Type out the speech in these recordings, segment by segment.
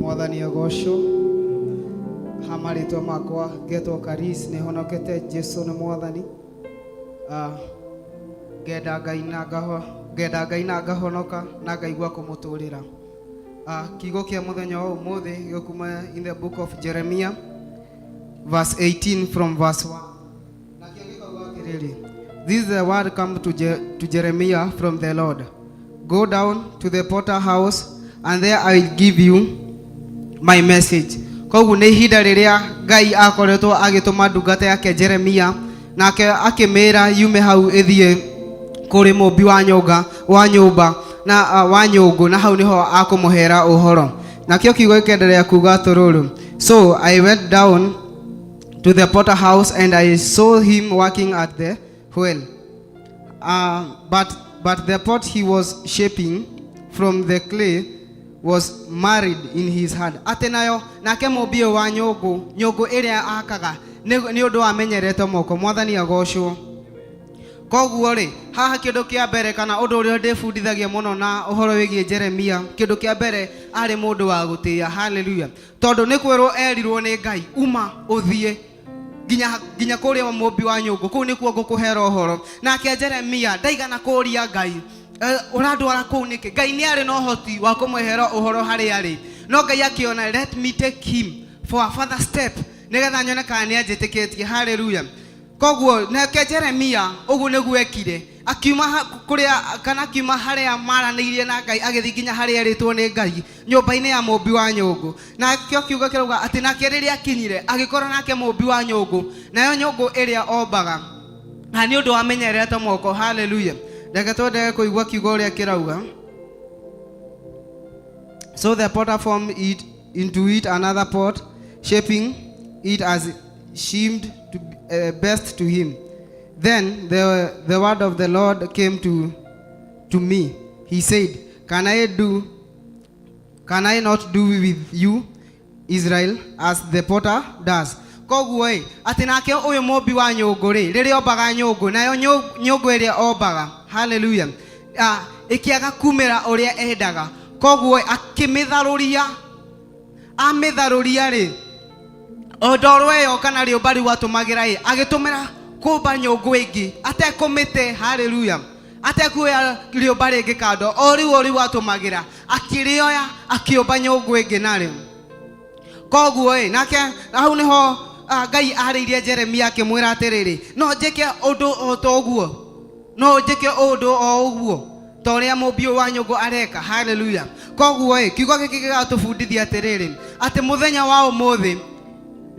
Mwathani agocwo. Ha marĩtwa makwa ngetwo Karis, nĩ honokete, Jesu nĩ Mwathani. Ah, ngenda Ngai na ngaho, ngenda Ngai na ngahonoka na ngaigua kũmũtũrĩra. Ah, kiugo kĩa mũthenya wa ũmũthĩ gĩkuma in the book of Jeremiah verse 18 from verse 1. Nakĩo gĩkauga atĩrĩrĩ, This is the word come to Jeremiah from the Lord. Go down to the potter house and there I will give you my message. Koguo nĩ ihinda rĩrĩa Ngai akoretwo agĩtũma ndungata yake Jeremia, nake akĩmĩra yume hau ĩthiĩ kũrĩ mũmbi wa nyũnga wa nyũmba na wa nyũngũ, na hau nĩho akũmũhera ũhoro. Nakĩo kiugo gĩkenderea kuga atũrũrũ, So I went down to the potter house and I saw him working at the wheel. But the pot he was shaping from the clay was marred in his hand. Atĩ nayo nake mũmbi ũyũ wa nyũngũ, nyũngũ ĩrĩa akaga nĩ ũndũ wamenyerete moko. Mwathani agocwo. Koguo rĩ, haha kĩndũ kĩa mbere kana ũndũ ũrĩa ndĩbundithagia mũno na ũhoro wĩgiĩ Jeremia, kĩndũ kĩa mbere, arĩ mũndũ wa gũtĩĩa. Haleluya! Tondũ nĩ kwĩrwo erirwo nĩ Ngai, uma ũthiĩ nginya kũrĩa mũmbi wa nyũngũ, kũu nĩkuo ngũkũhera ũhoro. Nake Jeremia ndaigana kũria Ngai, "Ũrandwara kũu nĩkĩ?" Ngai nĩ arĩ na ũhoti wa kũmwehera ũhoro harĩa arĩ, no Ngai akĩona, "Let me take him for a further step nĩgetha nyone kana nĩ anjĩtĩkĩtie." Haleluya! Koguo nake Jeremia ũguo nĩguo ekire, akiuma kũrĩa kana akiuma harĩa maranĩirie na Ngai, agĩthiĩ nginya harĩa erĩtwo nĩ Ngai, nyũmba-inĩ ya mũmbi wa nyũngũ. Nakĩo kiugo kĩrauga atĩ nake rĩrĩa akinyire, agĩkora nake mũmbi wa nyũngũ, nayo nyũngũ ĩrĩa ombaga na nĩ ũndũ wamenyerete moko. Haleluya! Reke twendege kũigua kiugo ũrĩa kĩrauga. So the potter formed it into it another pot, shaping it as seemed to best to him. Then the word of the Lord came to me. He said, Can I not do with you, Israel, as the potter does?" Koguo ĩ, atĩ nake ũyũ mũmbi wa nyũngũ rĩ, rĩrĩa ombaga nyũngũ, nayo nyũngũ ĩrĩa ombaga, haleluya, ĩkĩaga kumĩra ũrĩa endaga. Koguo ĩ, akĩmĩtharũria. Amĩtharũria rĩ, o ndoro ĩyo kana rĩũmba rĩu atũmagĩra ĩ, agĩtũmĩra kũmba nyũngũ ĩngĩ atekũmĩte. Haleluya! Atekuoya rĩũmba rĩngĩ kando, o rĩu atũmagĩra, akĩrĩoya, akĩũmba nyũngũ ĩngĩ narĩo. Koguo ĩ, nake hau nĩho Ngai arĩirie Jeremia akĩmwĩra atĩrĩrĩ, "No njĩke ũndũ o ta ũguo, no njĩke ũndũ o ũguo ta ũrĩa mũmbi ũyũ wa nyũngũ areka." Haleluya! Koguo ĩ, kiugo gĩkĩ gĩgatũbundithia atĩrĩrĩ, atĩ mũthenya wa ũmũthĩ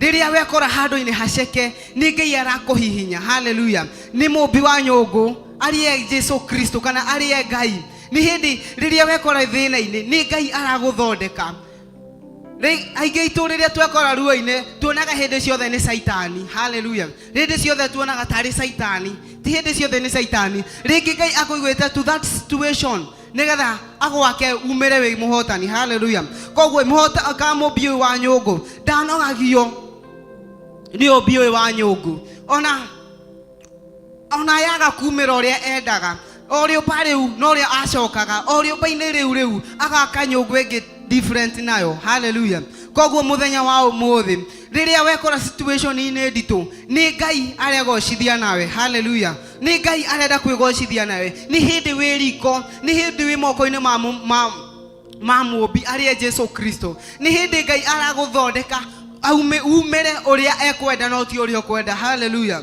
rĩrĩa wekora handũ-inĩ haceke, nĩ Ngai arakũhihinya. Haleluya! Nĩ mũmbi wa nyũngũ ariĩ Jesu Kristo kana ariĩ Ngai. Nĩ hĩndĩ rĩrĩa wekora thĩna-inĩ, nĩ Ngai aragũthondeka. Aingĩ aitũ rĩrĩa twekora ruo-inĩ, tuonaga hĩndĩ ciothe nĩ Caitani. Haleluya! Hĩndĩ ciothe tuonaga tarĩ Caitani. Ti hĩndĩ ciothe nĩ Caitani. Rĩngĩ Ngai akũiguĩte to that situation nĩgetha agwake umĩre wĩ mũhotani. Haleluya! Koguo mũhota ka mũmbi ũyũ wa nyũngũ ndanogagio nĩ ũmbi ũyũ wa nyũngũ, ona yaga kumĩra ũrĩa endaga, o rĩũmba rĩu no rĩo acokaga, o rĩũmba-inĩ rĩu agaka nyũngũ ĩngĩ different nayo. Haleluya! Koguo mũthenya wa ũmũthĩ rĩrĩa wekora situation-inĩ nditũ, nĩ Ngai aregocithia nawe. Haleluya! Nĩ Ngai arenda kwĩgocithia nawe. Nĩ hĩndĩ wĩ riko, nĩ hĩndĩ wĩ moko-inĩ ma mũmbi arĩa Jesu Kristo, nĩ hĩndĩ Ngai aragũthondeka aume umĩre ũrĩa ekwenda no ti ũrĩa ũkwenda. Haleluya!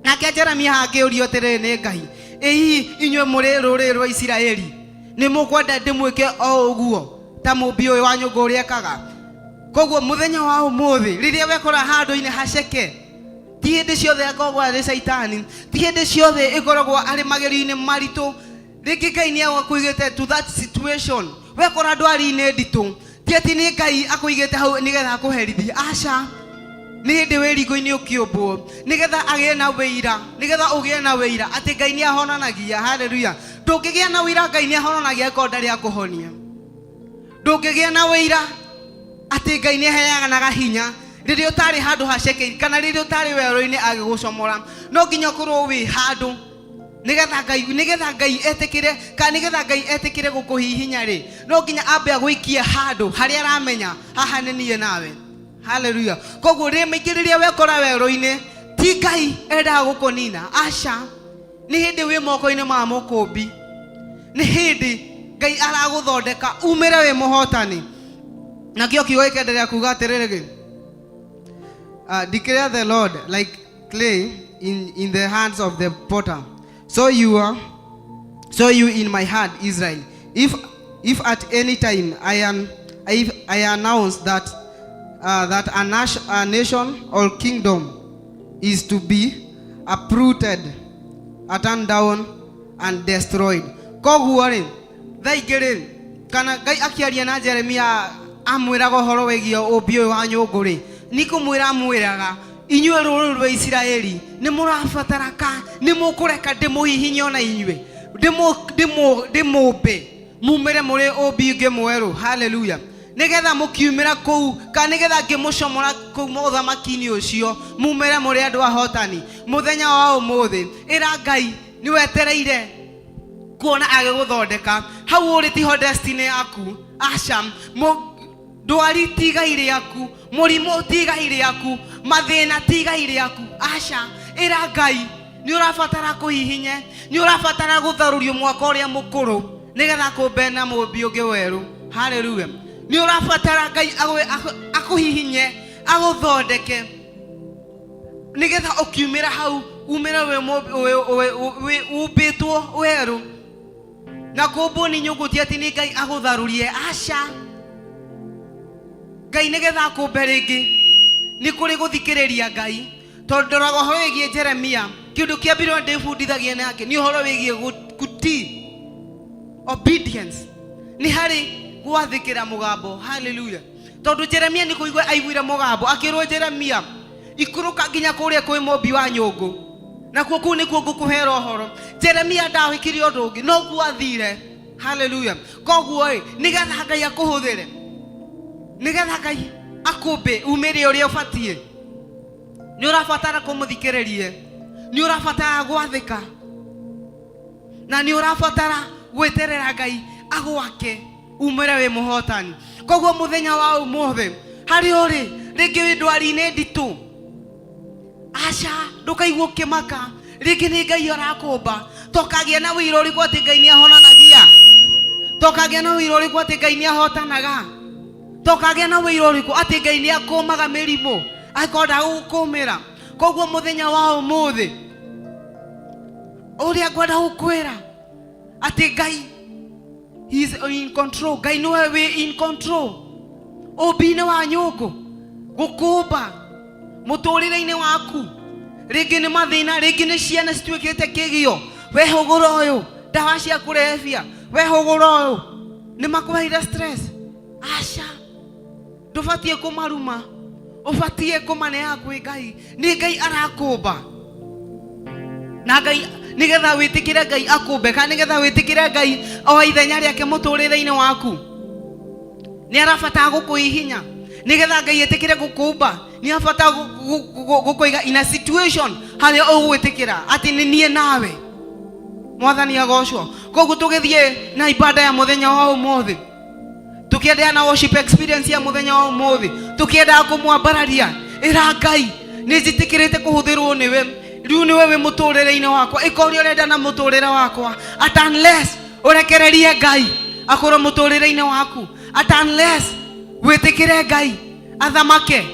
Nake Jeremia akĩũrio atĩrĩrĩ nĩ Ngai, "Ĩ hihi inyuĩ mũrĩ rũrĩrĩ rwa Isiraeli, nĩ mũkwenda ndĩmwĩke o ũguo ta mũmbi ũyũ wa nyũngũ ũrĩa ekaga?" Koguo mũthenya wa ũmũthĩ rĩrĩa wekora handũ-inĩ haceke, ti hĩndĩ ciothe akoragwo arĩ Caitani, ti hĩndĩ ciothe ĩkoragwo arĩ magerio-inĩ maritũ. Rĩngĩ Ngai nĩ akũigĩte to that situation. Wekora ndwari-inĩ nditũ, ti atĩ nĩ Ngai akũigĩte hau nĩgetha akũherithie. Aca, nĩ hĩndĩ wĩ riko-inĩ ũkĩũmbwo nĩgetha agĩe na wĩira, nĩgetha ũgĩe na wĩira atĩ Ngai nĩ ahonanagia. Haleluya! Ndũngĩgĩa na wĩira Ngai nĩ ahonanagia angĩkorwo ndarĩ akũhonia. Ndũngĩgĩa na wĩira atĩ Ngai nĩ aheanaga hinya rĩrĩa ũtarĩ handũ haceke kana rĩrĩa ũtarĩ werũ-inĩ agĩgũcomora. No nginya ũkorwo wĩ handũ. Nĩgetha Ngai, nĩgetha Ngai etĩkĩre, kana nĩgetha Ngai etĩkĩre gũkũhihinya rĩ, no nginya ambe agũikie handũ harĩa aramenya haha nĩ niĩ nawe. Haleluya. Koguo rĩrĩa maingĩ rĩrĩa wekora werũ-inĩ, ti Ngai endaga gũkũnina, aca. Nĩ hĩndĩ wĩ moko-inĩ ma mũkũmbi, nĩ hĩndĩ Ngai aragũthondeka umĩre wĩ mũhotani. Nakĩo kiugo gĩkenderea kuga atĩrĩrĩ, declare the Lord like clay in the hands of the potter, so you are so you in my hand, Israel. If at any time if I announce that a nation or kingdom is to be uprooted, turned down and destroyed. Koguo rĩ, thaa ingĩ rĩ, kana Ngai akĩaria na Jeremia amwĩraga ũhoro wĩgiĩ ũmbi ũyũ wa nyũngũ rĩ, nĩ kũmwĩra amwĩraga, inyuĩ rũrĩrĩ rwa Isiraeli nĩ mũrabatara ka nĩ mũkũreka ndĩmũhihinye ona inyuĩ, ndĩmũmbe mumĩre mũrĩ ũmbi ũngĩ mwerũ. Haleluya. Nĩgetha mũkiumĩra kũu, kana nĩgetha ngĩmũcomora kũu ũthamaki-inĩ ũcio, mumĩre mũrĩ andũ ahotani. Mũthenya wa ũmũthĩ ĩra Ngai nĩ wetereire kuona agĩgũthondeka. Hau ũrĩ tiho destiny yaku, aca. Ndwari ti igai rĩaku, mũrimũ ti igai rĩaku, mathĩna ti igai rĩaku, aca. Ĩra Ngai nĩ ũrabatara kũhihinye, nĩ ũrabatara gũtharũrio mwaka ũrĩa mũkũrũ nĩgetha akũmbe na mũmbi ũngĩ werũ. Haleluya. Nĩ ũrabatara Ngai akũhihinye, agũthondeke nĩgetha ũkiumĩra hau umĩre wĩ ũmbĩtwo werũ. Na kũmbwo nĩ nyũngũ ti atĩ nĩ Ngai agũtharũrie, aca. Ngai nĩgetha akũmbe rĩngĩ nĩ kũrĩ gũthikĩrĩria Ngai. Tondũ ndoraga ũhoro wĩgiĩ Jeremia, kĩndũ kĩa mbere ndĩbundithagia nake nĩ ũhoro wĩgiĩ gũtii, obedience, nĩ harĩ gwathĩkĩra mũgambo. Haleluya. Tondũ Jeremia nĩ kũigua aiguire mũgambo, akĩrwo Jeremia, ikũrũka nginya kũrĩa kwĩ mũmbi wa nyũngũ, nakuo kũu nĩkuo ngũkũhera ũhoro. Jeremia ndawĩkire ũndũ ũngĩ, noguo athire. Haleluya. Koguo ĩ, nĩgetha Ngai akũhũthĩre, nĩgetha Ngai akũmbe umĩre ũrĩa ũbatiĩ, nĩ ũrabatara kũmũthikĩrĩrie, nĩ ũrabatara gwathĩka, na nĩ ũrabatara gwĩterera Ngai agwake umĩre wĩ mũhotani. Koguo mũthenya wa ũmũthĩ harĩa ũrĩ, rĩngĩ wĩ ndwari-inĩ nditũ, aca, ndũkaigua ũkĩmaka, rĩngĩ nĩ Ngai arakũmba. Tokagĩa na ũira ũrĩkũ atĩ Ngai nĩ ahonanagia? Tokagĩa na ũira ũrĩkũ atĩ Ngai nĩ ahotanaga? Tokagĩa na ũira ũrĩkũ atĩ Ngai nĩ akũmaga mĩrimũ angĩkorwo ndagũkũmĩra? Koguo mũthenya wa ũmũthĩ ũrĩa ngwenda gũkwĩra atĩ Ngai he is in control. Ngai nĩwe wĩ in control ũmbi-inĩ wa nyũngũ, gũkũmba mũtũrĩre-inĩ waku. Rĩngĩ nĩ mathĩna, rĩngĩ nĩ ciana cituĩkĩte kĩgio, we hũgũra ũyũ ndawa cia kũrebia, we hũgũra ũyũ nĩ makũheire stress. Aca, ndũbatiĩ kũmaruma, ũbatiĩ kũmaneaga kwĩ Ngai. Nĩ Ngai arakũmba, na Ngai nĩgetha wĩtĩkĩre Ngai akũmbe, kana nĩgetha wĩtĩkĩre Ngai o ithenya rĩake mũtũrĩre-inĩ waku, nĩ arabatara gũkũhihinya. Nĩgetha Ngai etĩkĩre gũkũmba, nĩ arabatara gũkũiga in a situation harĩa ũgwĩtĩkĩra atĩ nĩ niĩ nawe. Mwathani agocwo. Koguo tũgĩthiĩ na ibada ya mũthenya wa ũmũthĩ, tukiendelea na worship experience ya mũthenya wa ũmũthĩ, tukiendaga kũmwambararia, ĩra Ngai nĩ njĩtĩkĩrĩte kũhũthĩrwo nĩwe, rĩu nĩwe wĩ mũtũrĩre-inĩ wakwa, ĩka ũrĩa ũrenda na mũtũrĩre wakwa. At unless ũrekererie Ngai akorwo mũtũrĩre-inĩ waku, at unless wĩtĩkĩre Ngai athamake,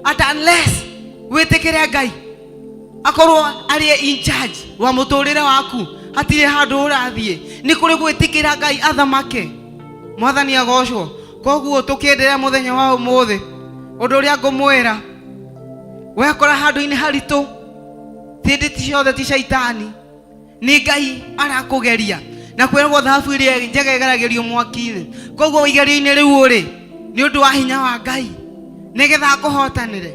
at unless wĩtĩkĩre Ngai akorwo arĩ in charge wa mũtũrĩre waku, hatirĩ handũ ũrathiĩ. Nĩ kũrĩ gwĩtĩkĩra Ngai athamake. Mwathani agocwo. Koguo tũkĩenderea mũthenya wa ũmũthĩ, ũndũ ũrĩa ngũmwĩra, wekora handũ-inĩ haritũ, hĩndĩ ti ciothe ti caitani, nĩ Ngai arakũgeria. Na kwĩragwo thahabu ĩrĩa njega ĩgeragĩrio mwaki-inĩ. Koguo igerio-inĩ rĩu ũrĩ, nĩ ũndũ wa hinya wa Ngai, nĩgetha akũhotanĩre.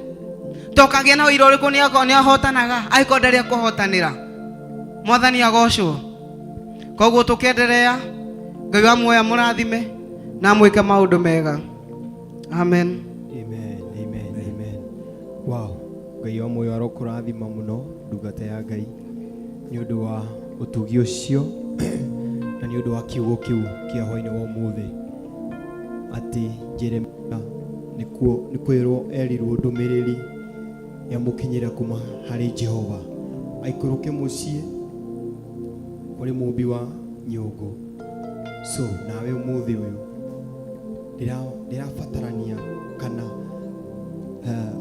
Tokagĩa na ũira ũrĩkũ nĩ ahotanaga angĩkorwo ndarĩ akũhotanĩra? Mwathani agocwo. Koguo tũkĩenderea, Ngai wa muoyo amũrathime na amwĩke maũndũ mega. Amen. Amen, amen, amen. Wow, Ngai wa muoyo arokũrathima mũno ndungata ya Ngai nĩ ũndũ wa Ũtugi ũcio na nĩ ũndũ wa kiugo kĩu kĩa hwainĩ wa ũmũthĩ atĩ Jeremia nĩkuo nĩ kwĩrwo erirwo ndũmĩrĩri yamũkinyĩra kuma harĩ Jehova aikũrũke mũciĩ kũrĩ mũmbi wa nyũngũ. So nawe ũmũthĩ ũyũ ndĩrabatarania kana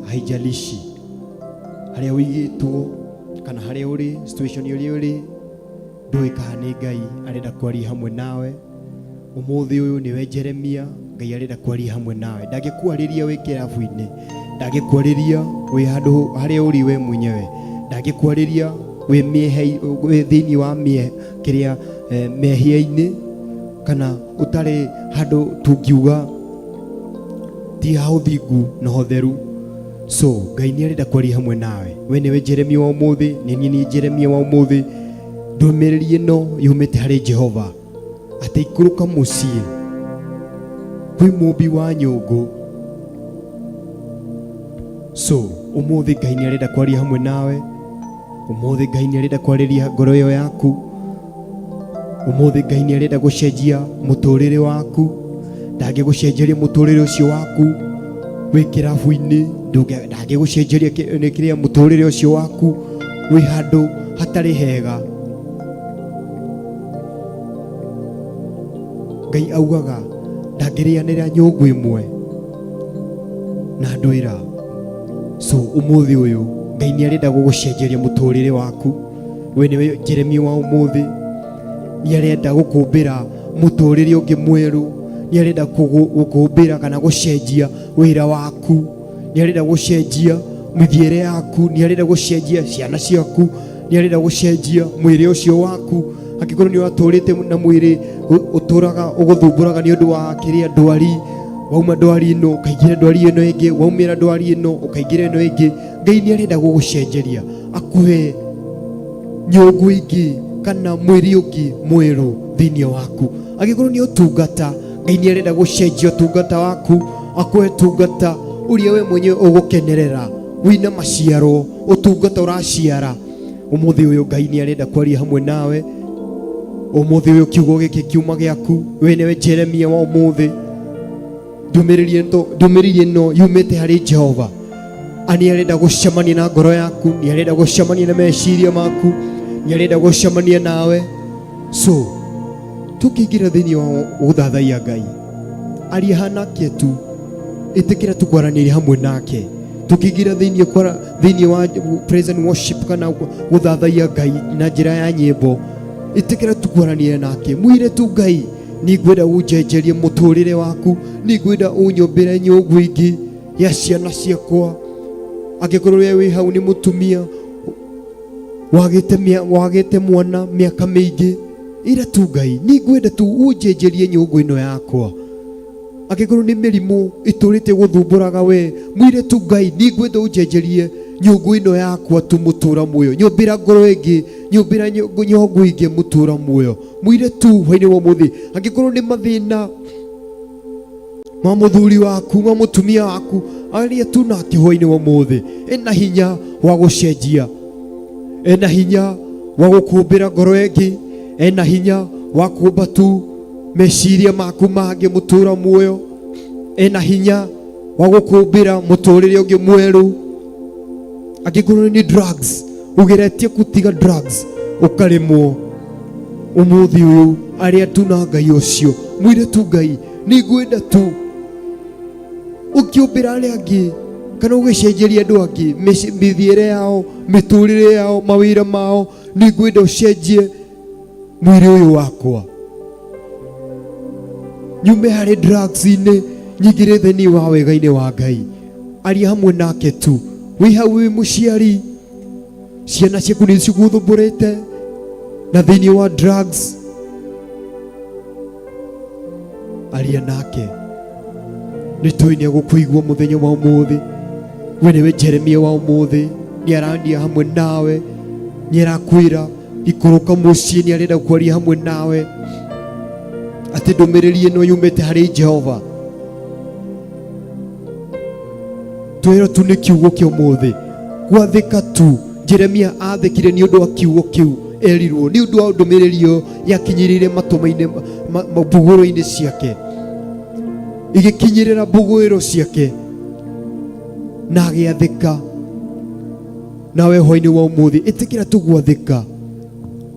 haijalishi harĩa ũigĩtwo kana harĩa ũrĩ, situation ũrĩa ũrĩ, ndũĩ kana nĩ Ngai arenda kwaria hamwe nawe ũmũthĩ ũyũ. Nĩwe Jeremia, Ngai arenda kwaria hamwe nawe. Ndangĩkwarĩria wĩ kĩrabu-inĩ, ndangĩkwarĩria wĩ handũ harĩa ũrĩ we mwenyewe, ndangĩkwarĩria wĩ mĩehe, wĩ thĩinĩ wa mĩe kĩrĩa mehia-inĩ kana ũtarĩ handũ tungiuga ti ha ũthingu na ũtheru. So Ngai nĩ arenda kwaria hamwe nawe. We nĩwe Jeremia wa ũmũthĩ, nĩ niĩ nĩ Jeremia wa ũmũthĩ. Ndũmĩrĩri ĩno yumĩte harĩ Jehova atĩ ikũrũka mũciĩ kwĩ mũmbi wa nyũngũ. So ũmũthĩ Ngai nĩ arenda kwaria hamwe nawe. Ũmũthĩ Ngai nĩ arenda kwarĩria ngoro ĩyo yaku. Ũmũthĩ Ngai nĩ arenda gũcenjia mũtũrĩre waku. Ndangĩgũcenjeria mũtũrĩre ũcio waku wĩ kĩrabu-inĩ, ndangĩgũcenjeria nĩ kĩrĩa mũtũrĩre ũcio waku wĩ handũ hatarĩ hega. Ngai augaga ndangĩrĩanĩra nyũngũ ĩmwe na ndwĩra. So ũmũthĩ ũyũ Ngai nĩ arenda gũgũcenjeria mũtũrĩre waku. We nĩwe Jeremia wa ũmũthĩ. Nĩ arenda gũkũmbĩra mũtũrĩre ũngĩ mwerũ, nĩ arenda gũkũmbĩra kana gũcenjia wĩra waku, nĩ arenda gũcenjia mĩthiĩre yaku, nĩ arenda gũcenjia ciana ciaku, nĩ arenda gũcenjia mwĩrĩ ũcio waku. Angĩkorwo nĩ ũratũrĩte na mwĩrĩ ũtũraga ũgũthumbũraga nĩ ũndũ wa kĩrĩa ndwari, wauma ndwari ĩno ũkaingĩra ndwari ĩno ĩngĩ, waumĩra ndwari ĩno ũkaingĩra ĩno ĩngĩ, Ngai nĩ arenda gũgũcenjeria akuhe nyũngũ ingĩ kana mwĩrĩ ũngĩ mwerũ thĩinĩ waku. Angĩkorwo nĩ ũtungata, Ngai nĩ arenda gũcenjia ũtungata waku akuhe tungata ũrĩa we mwenyewe ũgũkenerera, wĩna maciaro, ũtungata ũraciara. Ũmũthĩ ũyũ Ngai nĩ arenda kwaria hamwe nawe. Ũmũthĩ ũyũ kiugo gĩkĩ kiuma gĩaku. We nĩwe Jeremia wa ũmũthĩ. Ndũmĩrĩri ĩno yumĩte harĩ Jehova. Nĩ arenda gũcemania na ngoro yaku, nĩ arenda gũcemania na meciria maku, nĩ arenda gũcemania nawe. So tũkĩingĩra thĩinĩ wa gũthathaiya Ngai, aria hanake tu, ĩtĩkĩra tu kwaranĩria hamwe nake. Tũkĩingĩra thĩinĩ thĩinĩ wa praise and worship kana gũthathaiya Ngai na njĩra ya nyĩmbo, ĩtĩkĩra tu kwaranĩria nake. Mwĩre tu Ngai, nĩngwenda ũnjenjerie mũtũrĩre waku, nĩngwenda ũnyũmbĩre nyũngũ ingĩ ya ciana ciakwa. Angĩkorwo we wĩ hau nĩ mũtumia wagĩte mwana mĩaka mĩingĩ, ĩra tu Ngai, nĩngwenda tu ũnjenjerie nyũngũ ĩno yakwa. Angĩkorwo nĩ mĩrimũ ĩtũrĩte gũthumbũraga we, mwĩre tu Ngai, nĩngwenda ũnjenjerie nyũngũ ĩno yakwa tu mũtũra muoyo, nyũmbĩra ngoro ĩngĩ, nyũmbĩra nyũngũ ĩngĩ mũtũra muoyo. Mwĩre tu hwainĩ wa ũmũthĩ. Angĩkorwo nĩ mathĩna ma mũthuri waku, ma mũtumia waku, aria tu nake hwainĩ wa ũmũthĩ. Ena hinya wa gũcenjia, ena hinya wa gũkũmbĩra ngoro ĩngĩ, ena hinya wa kũmba tu meciria maku mangĩ mũtũra muoyo, ena hinya wa gũkũmbĩra mũtũrĩre ũngĩ mwerũ. Angĩkorwo nĩ drugs ũgeretie gũtiga drugs ũkaremwo, ũmũthĩ ũyũ arĩa tu na Ngai ũcio, mwĩre tu Ngai, nĩngwenda tu ũkĩũmbĩra arĩa angĩ kana ũgĩcenjeria andũ angĩ mĩthiĩre yao, mĩtũrĩre yao, mawĩra mao, nĩngwenda ũcenjie mwĩrĩ ũyũ wakwa, nyume harĩ drugs-inĩ nyingĩre thĩinĩ wa wega-inĩ wa Ngai. Aria hamwe nake tu. Wĩ hau wĩ mũciari, ciana ciaku nĩ cigũthumbũrĩte na thĩinĩ wa drugs, aria nake. Nĩ tũĩ nĩ agũkũigua mũthenya wa ũmũthĩ. We nĩwe Jeremia wa ũmũthĩ, nĩ arania hamwe nawe, nĩ arakwĩra ikũrũka mũciĩ, nĩ arenda kwaria hamwe nawe atĩ ndũmĩrĩri ĩno yumĩte harĩ Jehova. Twĩrwo tu nĩ kiugo kĩa ũmũthĩ gwathĩka tu. Jeremia athĩkire nĩ ũndũ wa kiugo kĩu. Erirwo nĩ ũndũ wa ndũmĩrĩri ĩyo yakinyĩrĩire matũma-inĩ mbugũro-inĩ ciake, igĩkinyĩrĩra mbugũĩro ciake na agĩathĩka. Nawe hwainĩ wa ũmũthĩ ĩtĩkĩra tu gwathĩka,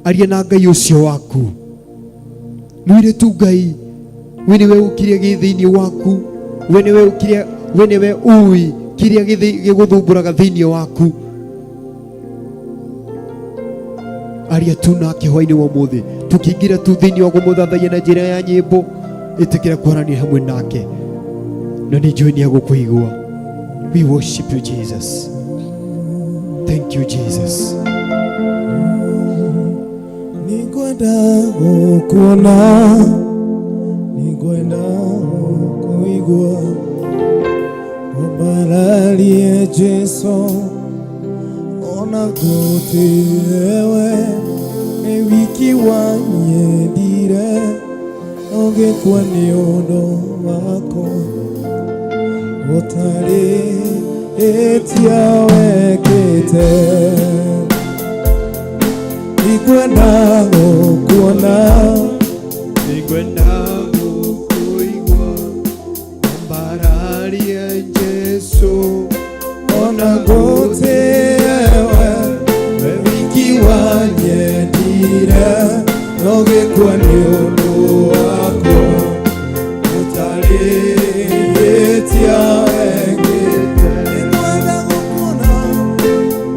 aria na Ngai ũcio waku, mwĩre tu Ngai, we nĩwe ũkiria gĩ thĩinĩ waku, we nĩwe ũkiria, we nĩwe ũĩ kĩrĩa gĩgũthumbũraga thĩinĩ waku. Aria tu nake hwainĩ wa ũmũthĩ, tũkĩingĩra tu thĩinĩ wa kũmũthathaiya na njĩra ya nyĩmbo, ĩtĩkĩra kwaranĩria hamwe nake na nĩ njũĩ nĩ agũkũigua. We worship you, Jesus. Thank you, Jesus. Nĩngwenda gũkuona, nĩngwenda gũkũigua, ũmbararie Jesũ, ona gũtĩewe nĩ wiki wanyendire, ũgĩkua nĩ ũndũ wakwa, ũtarĩ ĩtia wekĩte. Nĩngwenda gũkuona, Nĩngwenda gũkũigua, ũmbararie Jesũ, ona gũtĩewe we wiki wanyendire, no gĩkua nĩ ũndũ wakwa, ũtarĩ ĩtia wekĩte. Nĩngwenda gũkuona,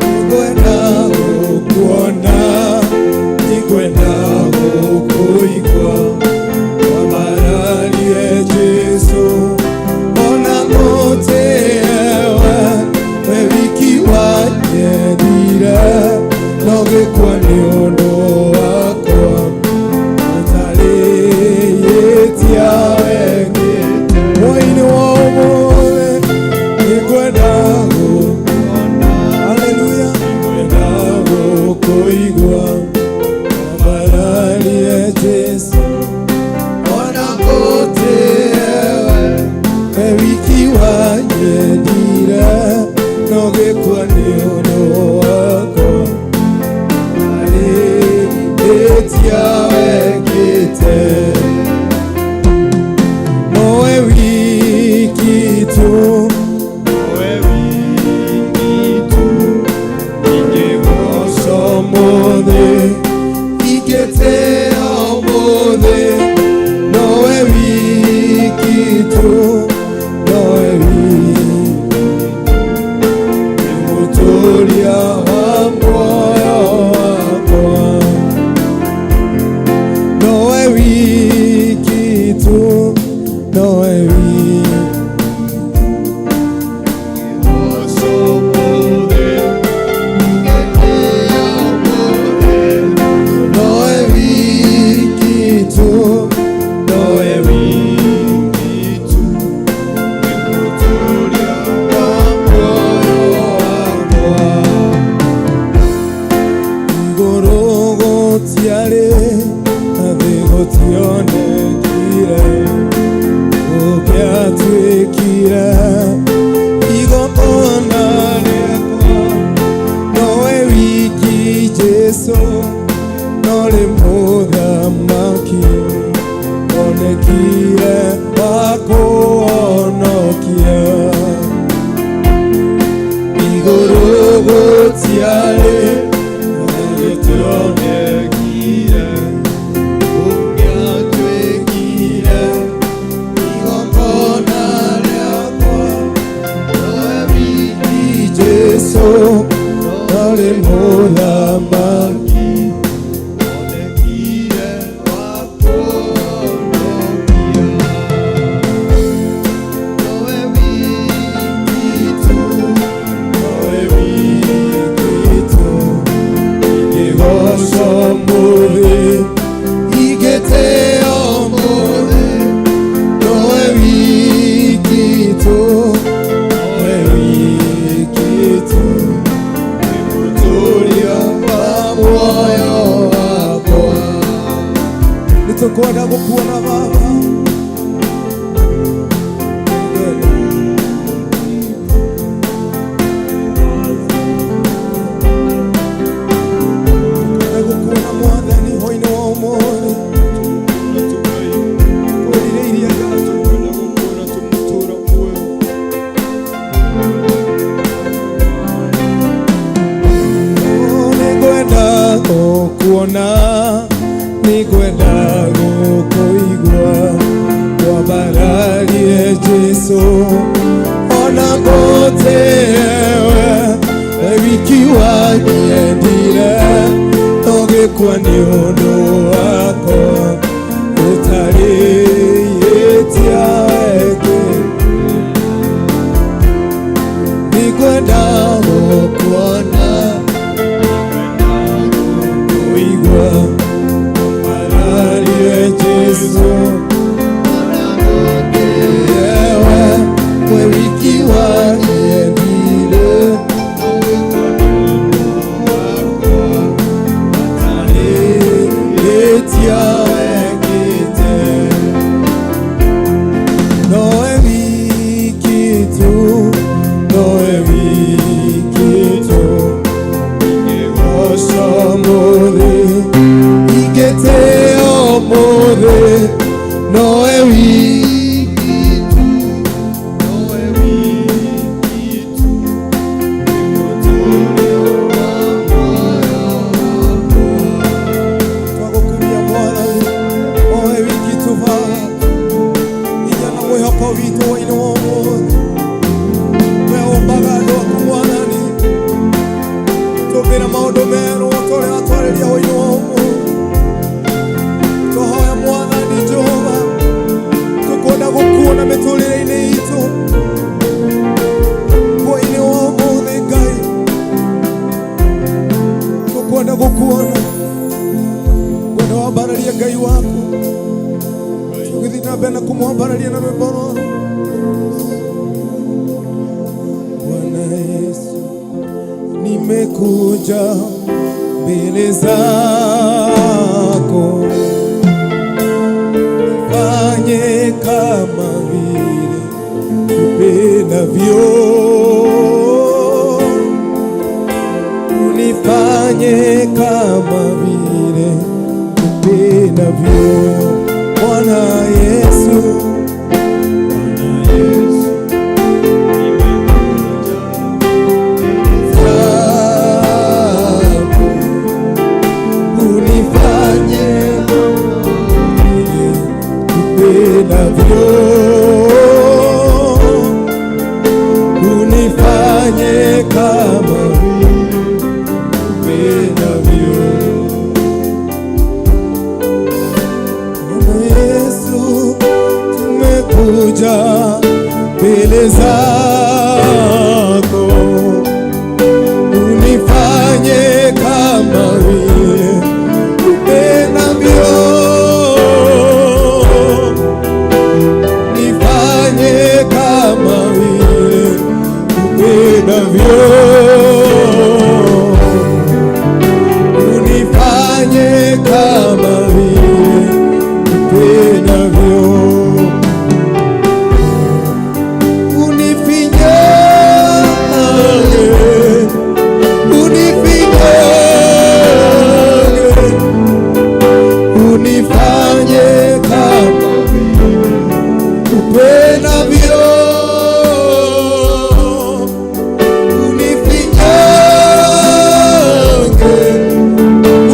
nĩngwenda gũkuona, nĩngwenda gũkũigua, wambararie Jesũ, ona gũtĩewe we wiki wanyendire, no gĩkua nĩ ũndũ wakwa, ũtarĩ ĩtia wekĩte. Hwaĩ-inĩ wa ũmũthĩ nĩngwenda gũkuona, haleluya, nĩngwenda gũkũigua, wambararie Jesũ, ona gũtĩewe we wiki wanyendire, no gĩkua nĩ ũndũ wakwa, arĩ ĩtia wekĩte. Nowe wiki tu, Nowe wiki tu, ingĩgoca ũmũthĩ, ingĩtĩĩa ũmũthĩ, nowe wiki tu, nowe wiki, nĩ mũtũũria wa muoyo wakwa, nowe wiki tu, nowe wiki. Ingĩgoca ũmũthĩ, ingĩtĩĩa ũmũthĩ, Nowe wiki tu, nowe wiki tu, nĩ mũtũũria wa muoyo wakwa. Igũrũ gũtiarĩ na thĩ gũtionekire, gũkĩatuĩkire igongona rĩakwa, nowe wiki Jesũ, norĩ mũthamaki onekire wa kũhonokia. Igũrũ gũtiarĩ na Gĩtionekire, gũkĩatuĩkire igongona rĩakwa, nowe wiki Jesũ, norĩ mũthamaki onekire wa kũhonokia. Nowe wiki tu, nowe wiki tu. Gũkuona, nĩngwenda gũkũigua, kwambararie Jesũ ona gũtĩewe, we wiki wanyendire ũgĩkua nĩ ũndũ wakwa ũtarĩĩtia weke. Nĩngwenda gũkuona, kũigua, kwambararie Jesũ yewe, we wiki wanyendire ũtarĩĩtia wekĩte. Noe wiki tu, noe wiki tu, ingĩgoca ũmũthĩ, ingĩtĩĩa ũmũthĩ, noe wiki tu, noe wiki tu, twagũkumia Mwathani, oe wiki tu Baba, inya na mwĩhoko witũ wĩinĩ wa ũmũthĩ. We ũmbaga andũ aku Mwathani, tũmbĩra maũndũ merũ o ta ũrĩa watwarĩria hwaĩ-inĩ wa ũmũthĩ. Twahoya Mwathani Jehova, tũkwenda gũkuona mĩtũrĩre-inĩ itũ hwaĩ-inĩ wa ũmũthĩ. Ngai, tũkwenda gũkuona, kwenda wambararia Ngai waku, tũgĩthiĩ na mbere na kũmwambararia na rwĩmbo rũrũ. Bwana Yesu, nimekuja mbele zako, fanye kama vile upendavyo, unifanye kama vile upendavyo, Bwana Yesu. Bwana Yesu, nimekuja zako, unifanye vile upendavyo, unifanye kama vile upendavyo. Bwana Yesu, tumekuja mbele zako, unifanye kama vile upendavyo, nifanye kama vile upendavyo, unifanye kama vile upendavyo, unifinyange, unifinyange, unifanye kama vile upendavyo, unifinyange,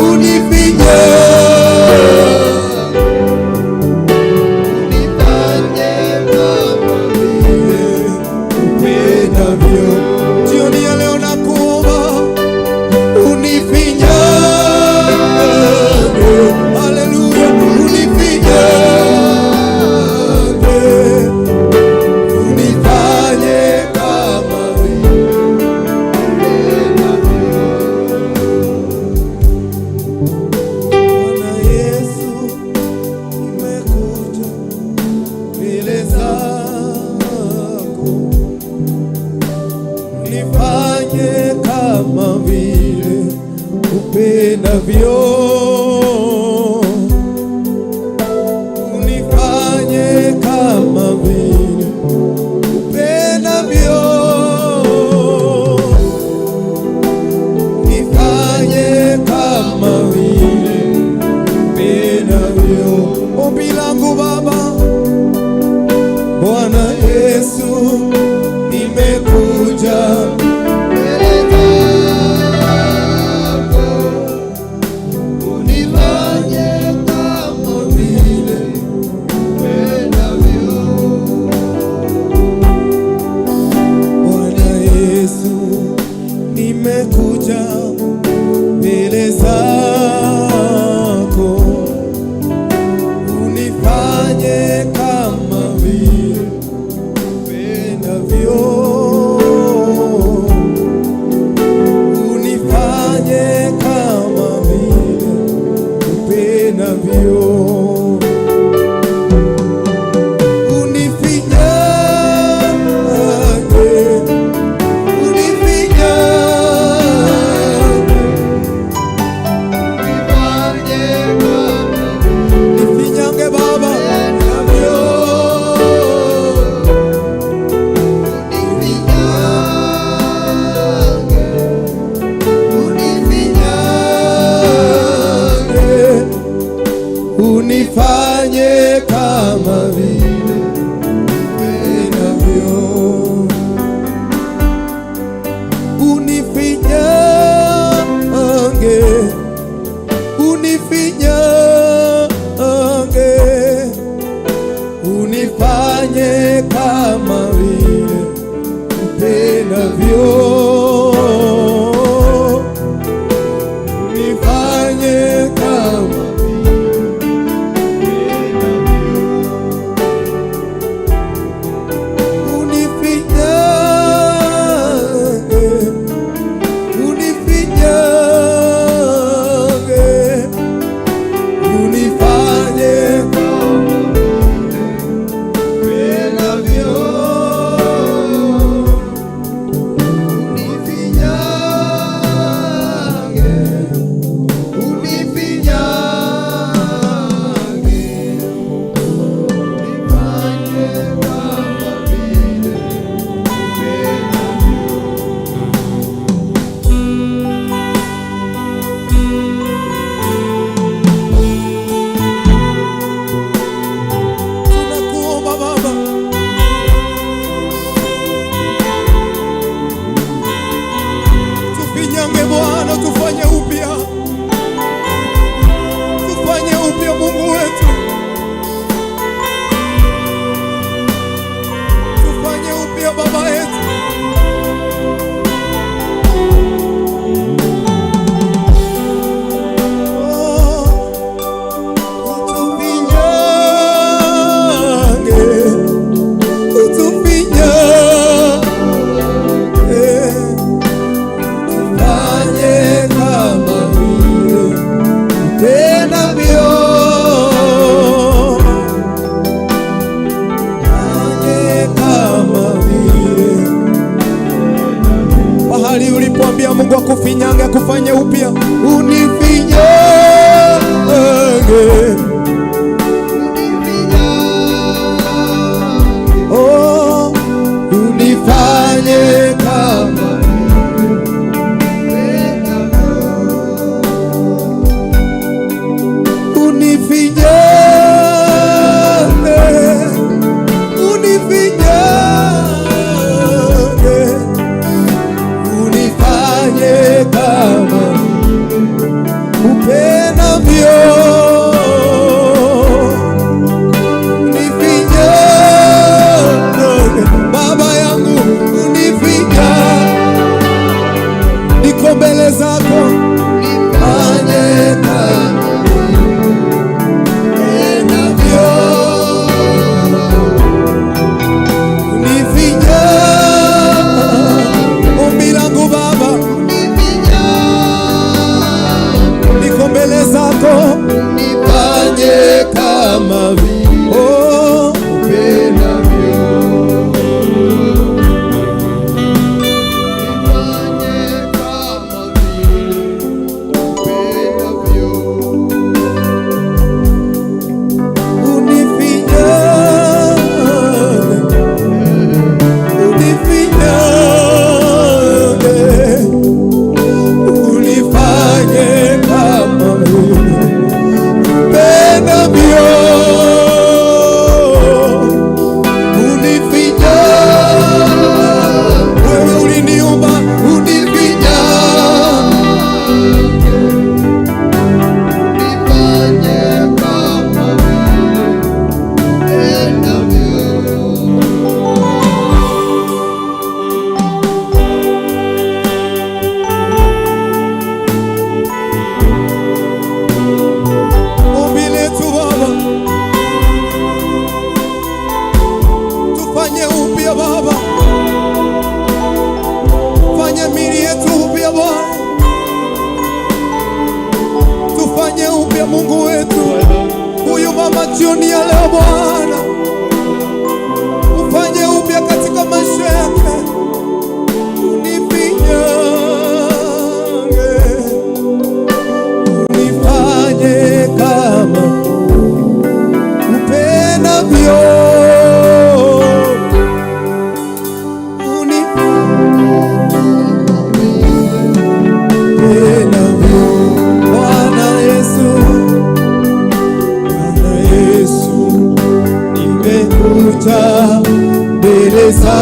unifinyange, unifanye kama vile upendavyo. Jioni ya leo nakuomba unifinyange, haleluya, unifinyange, unifanye kama vile upendavyo. Bwana Yesu, nimekuja mbele zako, nifanye kama vile upendavyo, unifanye kama vile upendavyo, nifanye kama vile upendavyo. Ombi langu Baba, Bwana Yesu, nimekuja mbele zako. Nakuja mbele zako, unifanye kama vile upendavyo, unifanye kama vile upendavyo, unifinyange, unifinyange, nifinyange Baba, navyo unifinyange, unifanye kama vile upendavyo, unifinyange, unifinyange, unifanye kama vile upendavyo, unifanye kama unifinyange, unifinyange, unifanye kama upendavyo, unifinyange, unifinyange, unifanye kama vile upendavyo. Tunakuomba Baba, tufinyange Bwana, tufanye upya, tufanye upya Mungu wetu, tufanye upya Baba yetu. Oh, utufinyange, utufinyange, tufanye kama vile upendavyo, tufanye kama vile mahali ulipoambia Mungu akufinyange akufanye upya, unifinyange, oh, unifanye kama unifinyange, unifinyange, unifanye kama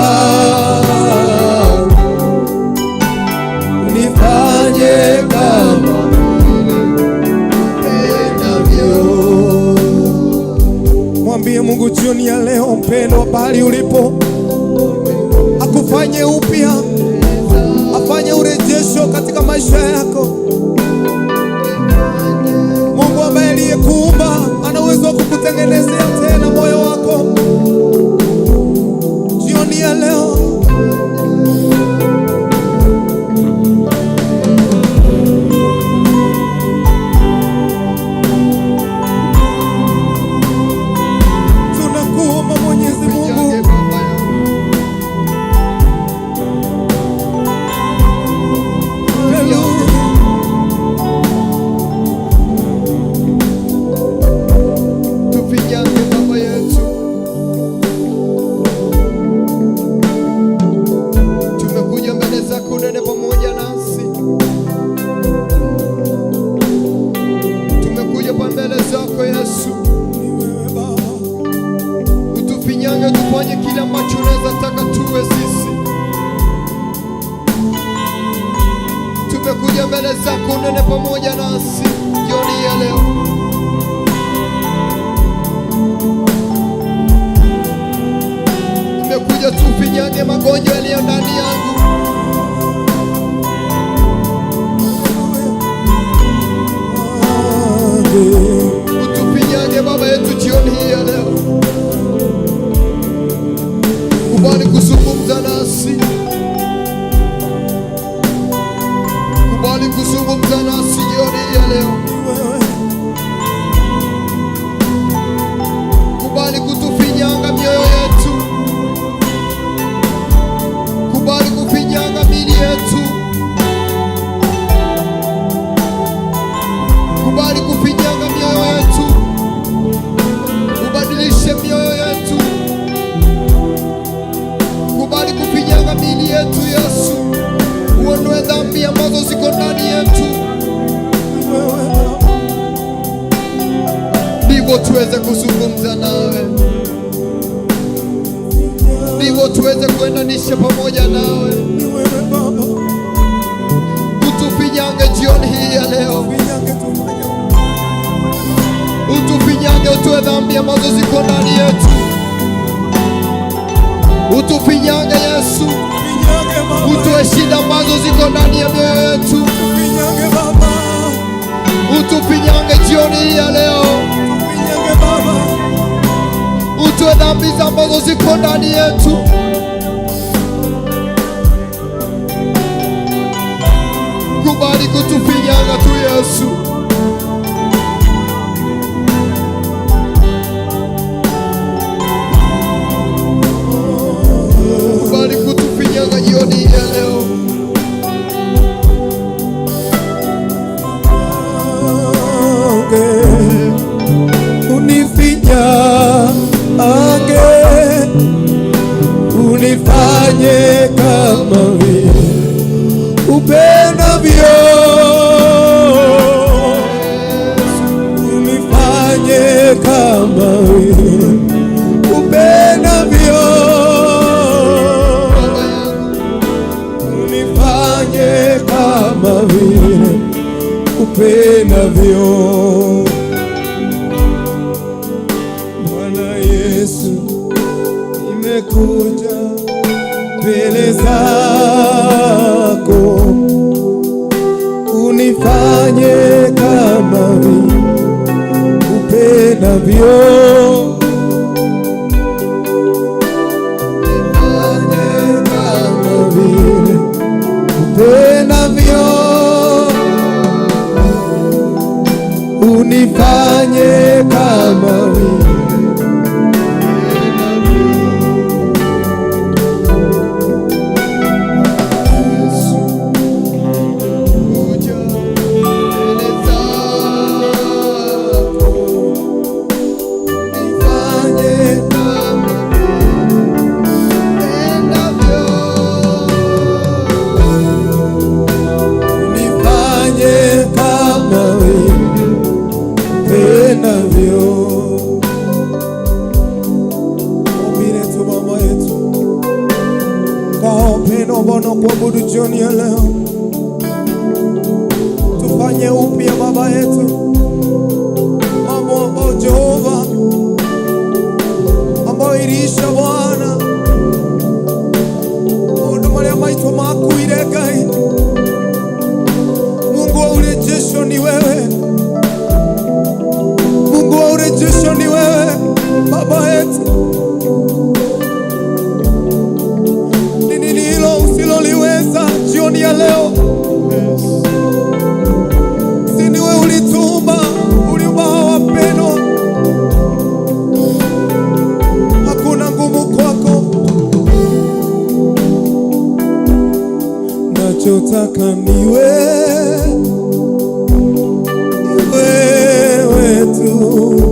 wangu, unifanye kama upendavyo. Mwambie Mungu jioni ya leo, mpendwa, pahali ulipo, akufanye upya, afanye urejesho katika maisha yako. Mungu ambaye aliyekuumba ana uwezo wa kukutengenezea tena moyo wako jioni ya leo. Tunakuomba Mwenyezi Mungu, haleluya. Tufinyange Baba yetu, tumekuja mbele zako, unene pamoja nasi. Tumekuja pa mbele zako Yesu, Ni wewe Baba, utufinyange, tufanye kile ambacho unaweza taka tuwe sisi. Tumekuja mbele zako, unene pamoja nasi jioni ya leo. Tumekuja tufinyange magonjwa yaliyo ndani yangu. Utufinyange Baba yetu jioni hii ya leo. Kubali kuzungumza nasi, kubali kuzungumza nasi jioni hii ya leo. Ni wewe. Kubali kutufinyanga mioyo yetu, kubali kufinyanga miili yetu, kubali kufinyanga mioyo yetu, ubadilishe mioyo yetu, kubali kufinyanga miili yetu Yesu, uondoe dhambi ambazo ziko ndani yetu, Ni wewe Baba. ndivyo tuweze kuzungumza nawe, ndivyo tuweze kuendanisha pamoja nawe. Ni wewe Baba. Utufinyange jioni hii ya leo, Tufinyange, tufanye utufinyange, utoe dhambi ambazo ziko ndani yetu, utufinyange Yesu, Tufinyange Baba. utoe shida ambazo ziko ndani ya mioyo yetu, Tufinyange Baba. utufinyange jioni hii ya leo, Tufinyange Baba. utoe dhambi ambazo ziko ndani yetu. Kubali kutufinyanga tu Yesu. Kubali kutufinyanga jioni hii ya leo. Unifinyange, unifanye kama vile upendavyo, unifanye kama vile upendavyo, Baba yangu, unifanye kama vile upendavyo. Bwana Yesu, nimekuja mbele zako, unifanye kama vile upendavyo. Unifanye kama vile upendavyo, unifanye kama vile. Yesu, kuja mbele zako, nifanye kama upendavyo. Unifanye kama vile upendavyo. Kwa hao wapendwa ambao wanakuabudu jioni ya leo, tufanye upya Baba yetu mambo ambayo Jehova ambayo iliisha Bwana, maũndũ marĩa maitũ makuire Ngai. Mungu wa urejesho ni wewe, Mungu wa urejesho ni wewe Baba yetu. Ni nini hilo usiloliweza jioni ya leo? Si ni wewe ulituumba, uliumba hawa wapendwa, hakuna ngumu kwako. Nachotaka ni wewe tu,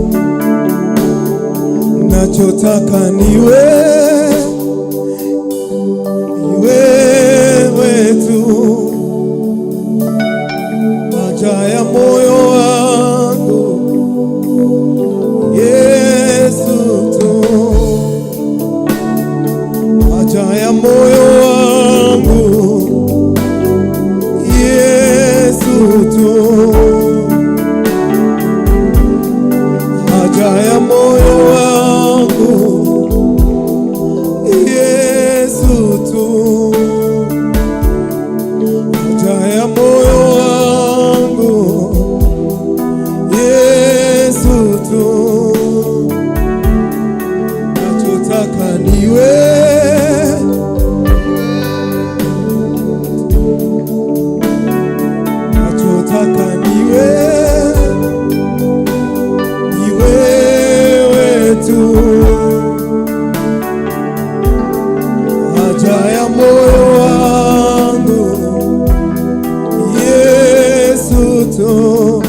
nachotaka ni wewe tu, haja ya moyo wangu Yesu tu, haja ya moyo wangu Yesu tu, haja ya moyo wangu Yesu tu, haja ya moyo wangu Yesu tu, nachotaka ni wewe, nachotaka ni wewe, ni wewe tu, haja ya moyo wangu Yesu tu,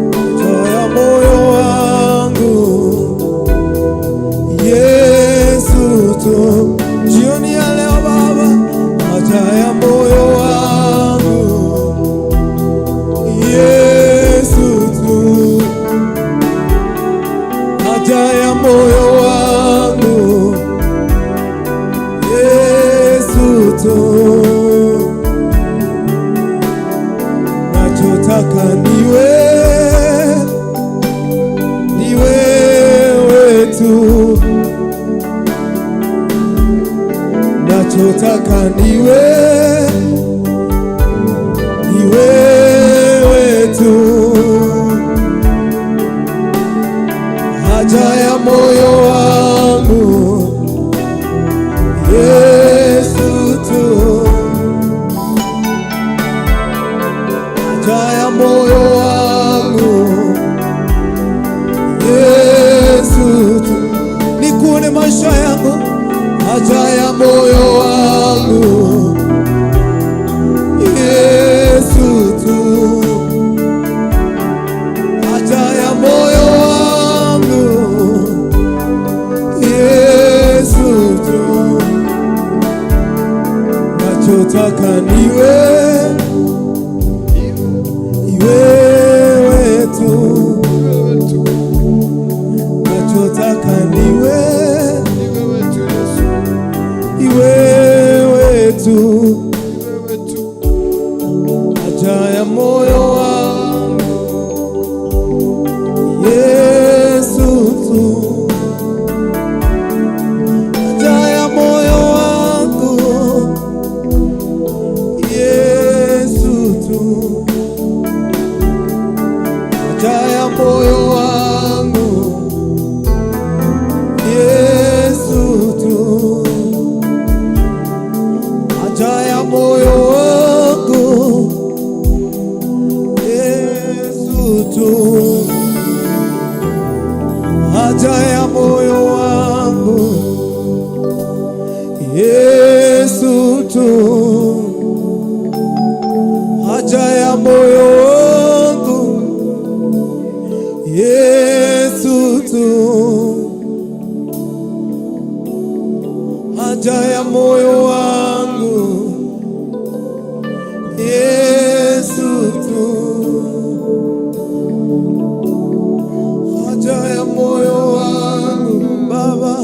haja ya moyo wangu Yesu tu, jioni ya leo Baba, haja ya moyo wangu Yesu tu, haja ya moyo wangu Yesu tu, nachotaka ni wewe, ni wewe tu, nachotaka ni wewe, ni wewe tu, haja ya moyo wangu Yesu tu, haja ya moyo wangu Yesu tu, nikuone maisha yangu, haja ya moyo wangu Yesu tu, haja ya moyo wangu Yesu tu, nachotaka ni wewe, ni wewe tu, nachotaka ni wewe, ni wewe tu, haja ya moyo wangu Yesu tu, haja ya moyo wangu Yesu tu, haja ya moyo wangu Yesu tu, haja ya moyo wangu Yesu tu, haja ya moyo wangu Yesu tu, haja ya moyo wangu Yesu tu, haja ya moyo wangu Yesu tu, haja ya moyo wangu Baba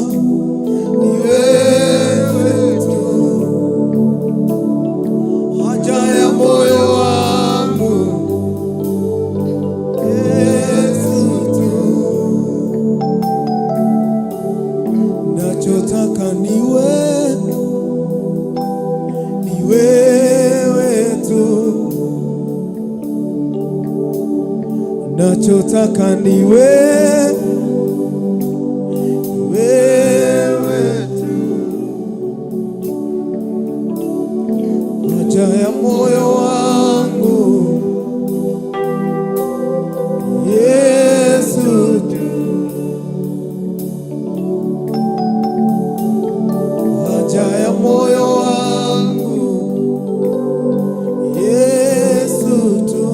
ni wewe. Nachotaka ni wewe, wewe tu, haja ya moyo wangu Yesu tu, haja ya moyo wangu Yesu tu,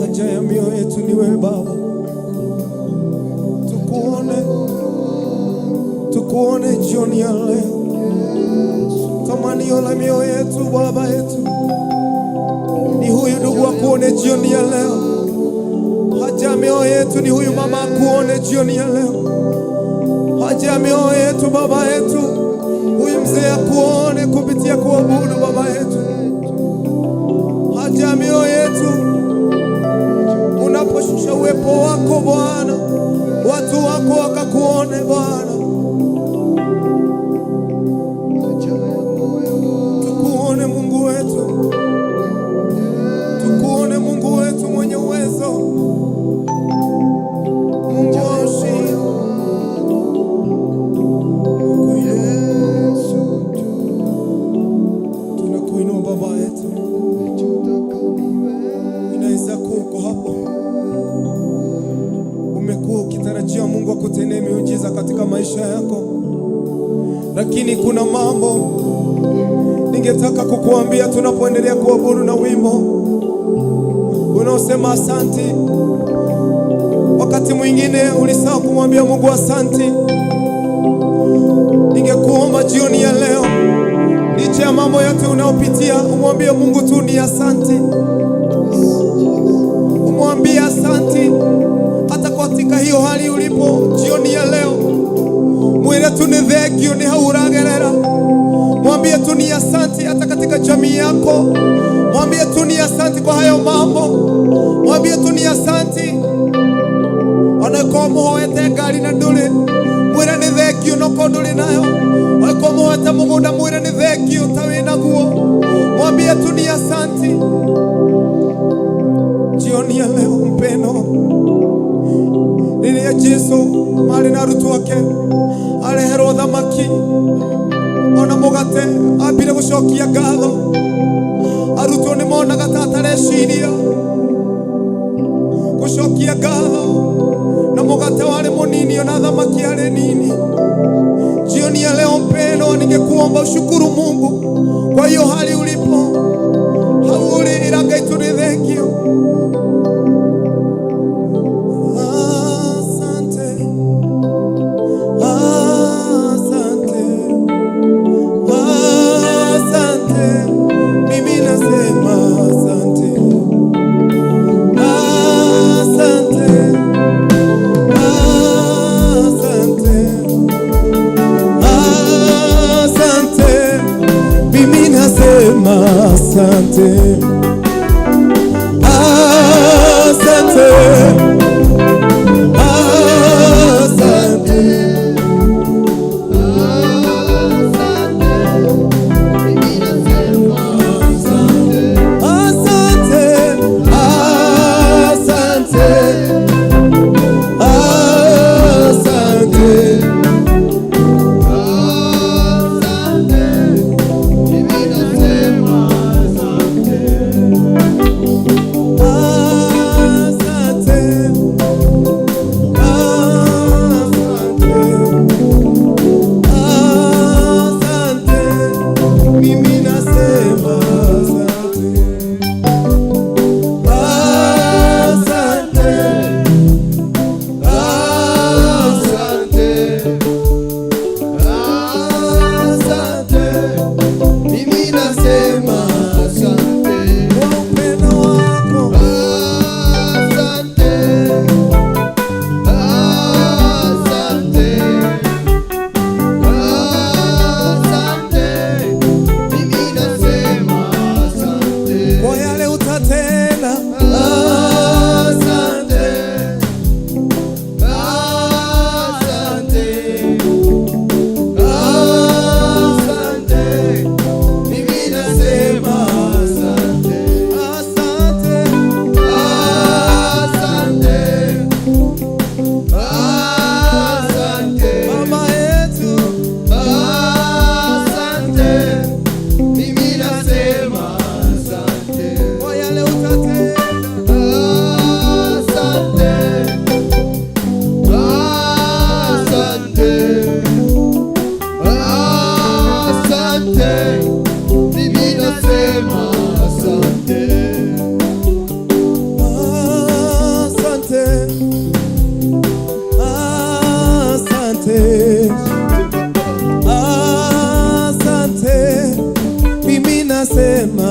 haja ya mioyo yetu ni wewe Baba, tukuone, tukuone jioni ya leo, tamanio la mioyo yetu Baba yetu ni huyu ndugu akuone jioni ya leo. Haja ya mioyo yetu ni huyu mama akuone jioni ya leo. Haja ya mioyo yetu Baba yetu, huyu mzee akuone kupitia kuabudu Baba yetu. Haja ya mioyo yetu, unaposhusha uwepo wako Bwana, watu wako wakakuone Bwana, tukuone Mungu wetu, tukuone Mungu wetu mwenye uwezo, Mungu wa ushindi. Tunakuinua Baba yetu. Inaweza kuwa uko hapo, umekuwa ukitarajia Mungu akutendee miujiza katika maisha yako, lakini kuna mambo ningetaka kukuambia tunapoendelea kuabudu na wimbo unaosema asanti. Wakati mwingine ulisahau kumwambia Mungu asanti. Ningekuomba jioni ya leo, licha ya mambo yote unayopitia, umwambie Mungu tu ni asanti, umwambie asanti hata katika hiyo hali ulipo jioni ya leo, mwire tu ni thengio ni hau uragerera. Mwambie tu ni asanti hata katika jamii yako, mwambie tu ni asanti kwa hayo mambo, mwambie tu ni asanti onakorwo muhoete ngari na ndũrĩ, mwĩre nĩ thengio nokorwo ndũrĩ nayo. Onakorwo muhoete mũgũnda, mwĩre nĩ thengio ta wĩ naguo. Mwambie tu ni asanti. Jioni ya leo mpendo, rĩrĩa Jesu marĩ na arutwo ake areherwo thamaki ona mũgate, ambire gũcokia ngatho. Arutwo nĩ monaga ta atareciria gũcokia ngatho, na mũgate warĩ mũnini ona thamaki yarĩ nini. Jioni ya leo mpendwa, ningekuomba ushukuru Mungu kwa hiyo hali ulipo, hauli ila Ngai tu ni thengio. Asante, asante, asante, mimi nasema asante, asante, asante, asante, mimi nasema asante, asante, asante. Asante, asante, asante. Asante, mimi nasema asante. Asante, asante, asante, mimi nasema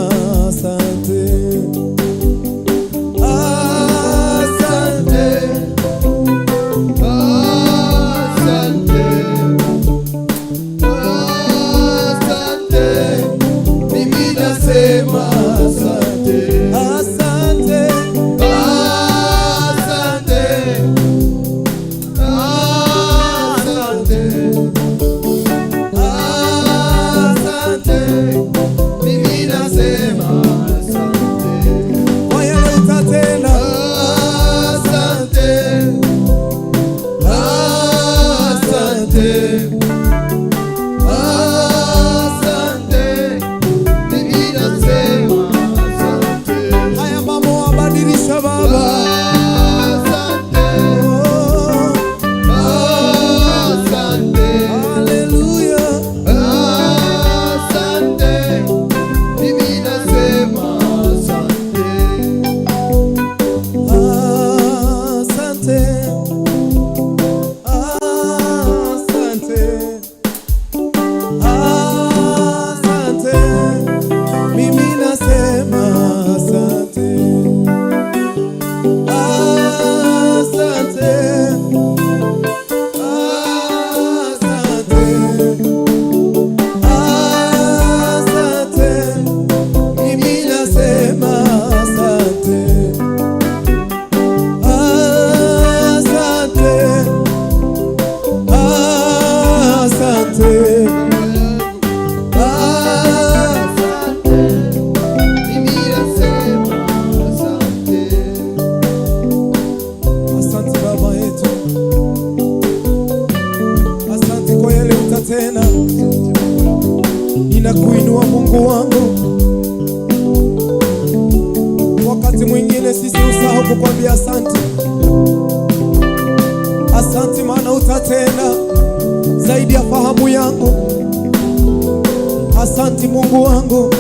asante. Asante, asante, asante, mimi nasema asante. Asante, Asante, asante, asante, mimi nasema asante. kwa yale utatenda. Asante, asante, asante, mimi nasema asante. Haya mambo wabadilisha Baba. Asante, Oh, asante, haleluya. asante, mimi nasema asante. Asante, asante, asante, mimi nasema asante. Asante, asante, asante, mimi nasema asante. Asante, asante, Asante, mimi nasema asante. asante Baba yetu, asante kwa yale utatenda. Ninakuinua Mungu wangu. Wakati mwingine sisi usahau kukwambia asante, asante maana utatenda zaidi ya fahamu yangu. Asante Mungu wangu,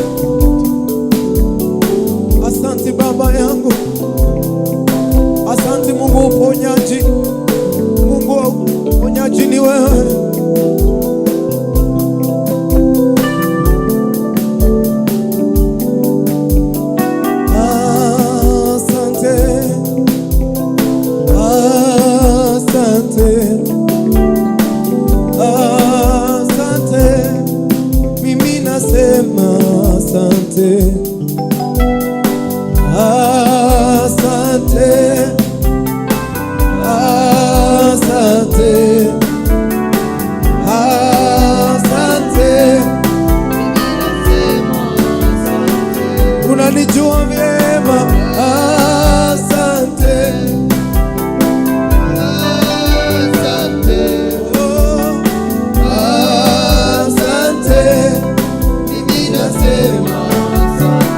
asante Baba yangu, asante Mungu uponyaji. Mungu wa uponyaji ni wewe. Asante, asante, asante, mimi nasema asante, asante, asante, asante. Unanijua vyema, asante. Asante, Oh, asante, mimi nasema asante.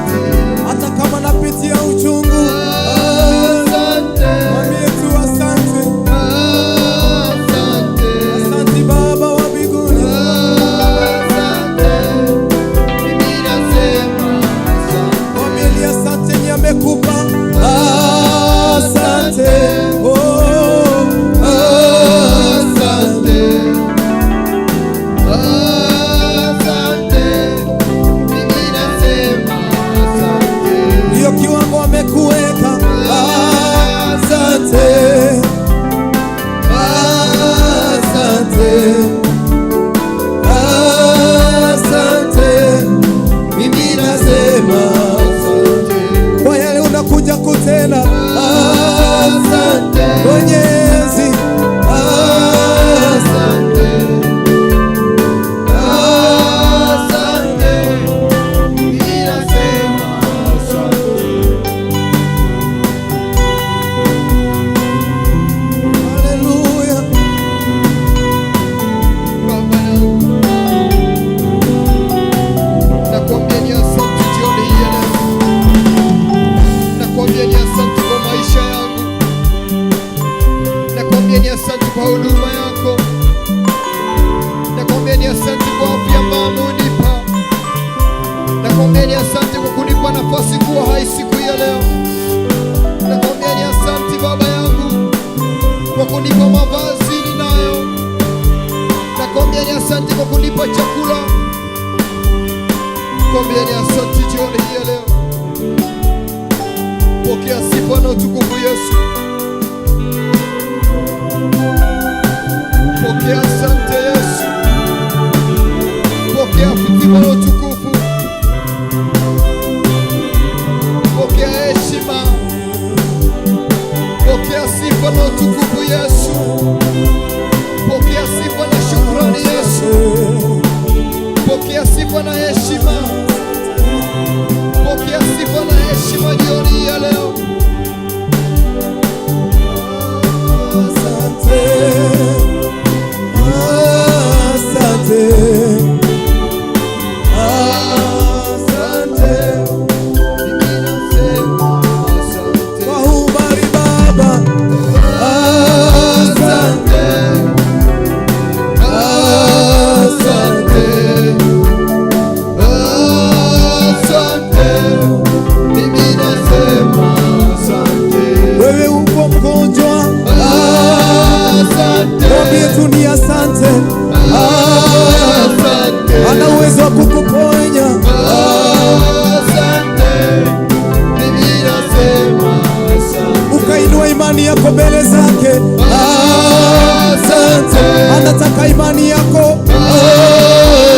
Tunakwambia ni asante jioni hii ya leo. Pokea sifa na utukufu Yesu. Pokea asante Yesu. Pokea sifa na utukufu. Pokea heshima. Pokea sifa na utukufu Yesu. Pokea sifa na shukrani Yesu. Pokea sifa na heshima. Pokea sifa na heshima jioni hii ya leo. Asante, asante, asante Mimi nasema asante. kwa ubari Baba, asante, Asante, asante, mimi nasema asante. wewe uko mgonjwa, Asante, mwambie tu ni asante, asante, ana uwezo wa kukuponya. asante, mimi nasema asante. Ukainua imani yako mbele zake, Asante, anataka imani yako.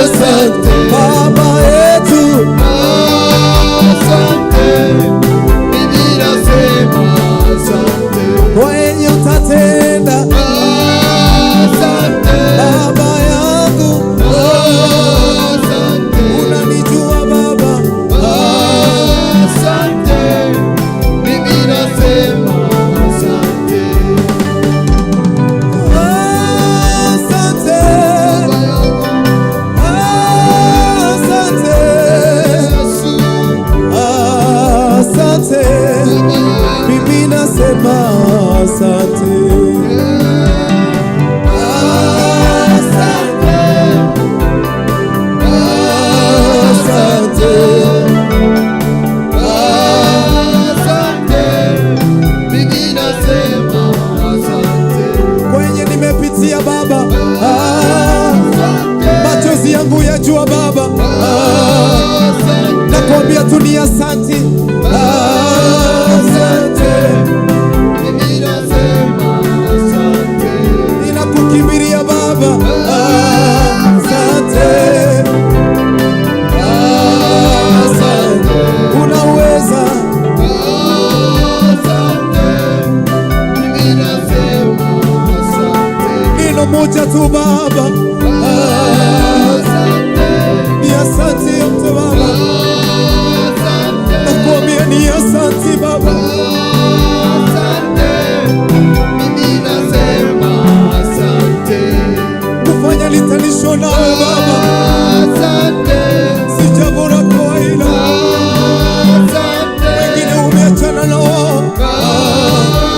asante, Baba yetu, asante, mimi nasema asante. wenye utatenda, Asante, Baba yangu, asante, unanijua Baba, asante, mimi nasema asante. asante, Baba yangu asante, Yesu, asante, Baba yangu, mimi nasema asante, asante, asante, asante, mimi nasema asante. kwenye nimepitia Baba, machozi yangu yajua Baba, Asante, nakwambia tu ni asante, asante, mimi nasema asante. ninakukimbilia Baba, asante, Asante, unaweza asante, mimi nasema asante. neno moja tu Baba, Asante, ni asante yote Baba, asante, nakwambia ni asante Baba, asante, mimi nasema asante. kufanya litanisho nawe Baba, Asante, si jambo la kawaida, asante, wengine umeachana na wao,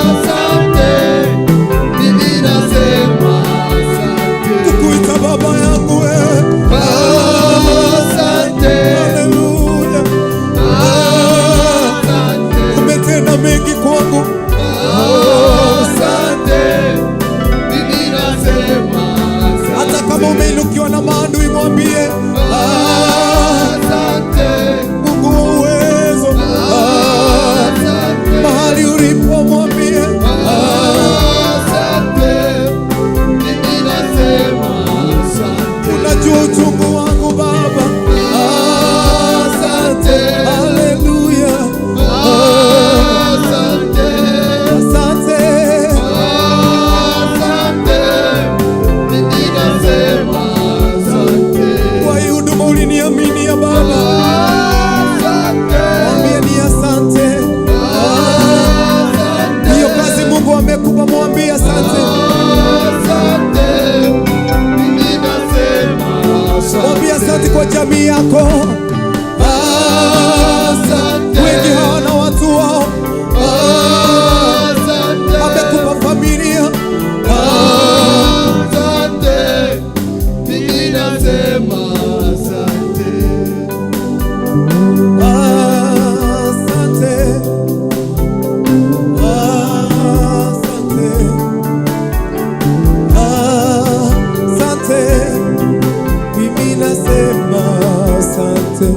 asante, mimi nasema asante. kukuita baba yangu wewe, Asante, haleluya, asante, umetenda mengi kwangu, asante, mimi nasema hata asante. kama umeinukiwa na maadui mwambie Asante, Mungu wa uwezo, asante, mahali ulipo mwambie asante, mimi nasema asante. unajua uchungu wangu Baba, Asante, haleluya, asante, asante, asante, mimi nasema asante. kwa hii huduma uliniaminia Baba, Asante, mwambie ni asante. asante, Hiyo kazi Mungu amekupa mwambie asante, asante, mimi nasema mwambie asante. asante kwa jamii yako. Asante, Wengi hawana watu wao, asante, amekupa familia, asante, mimi nasema asante. asante, asante, asante, mimi nasema asante.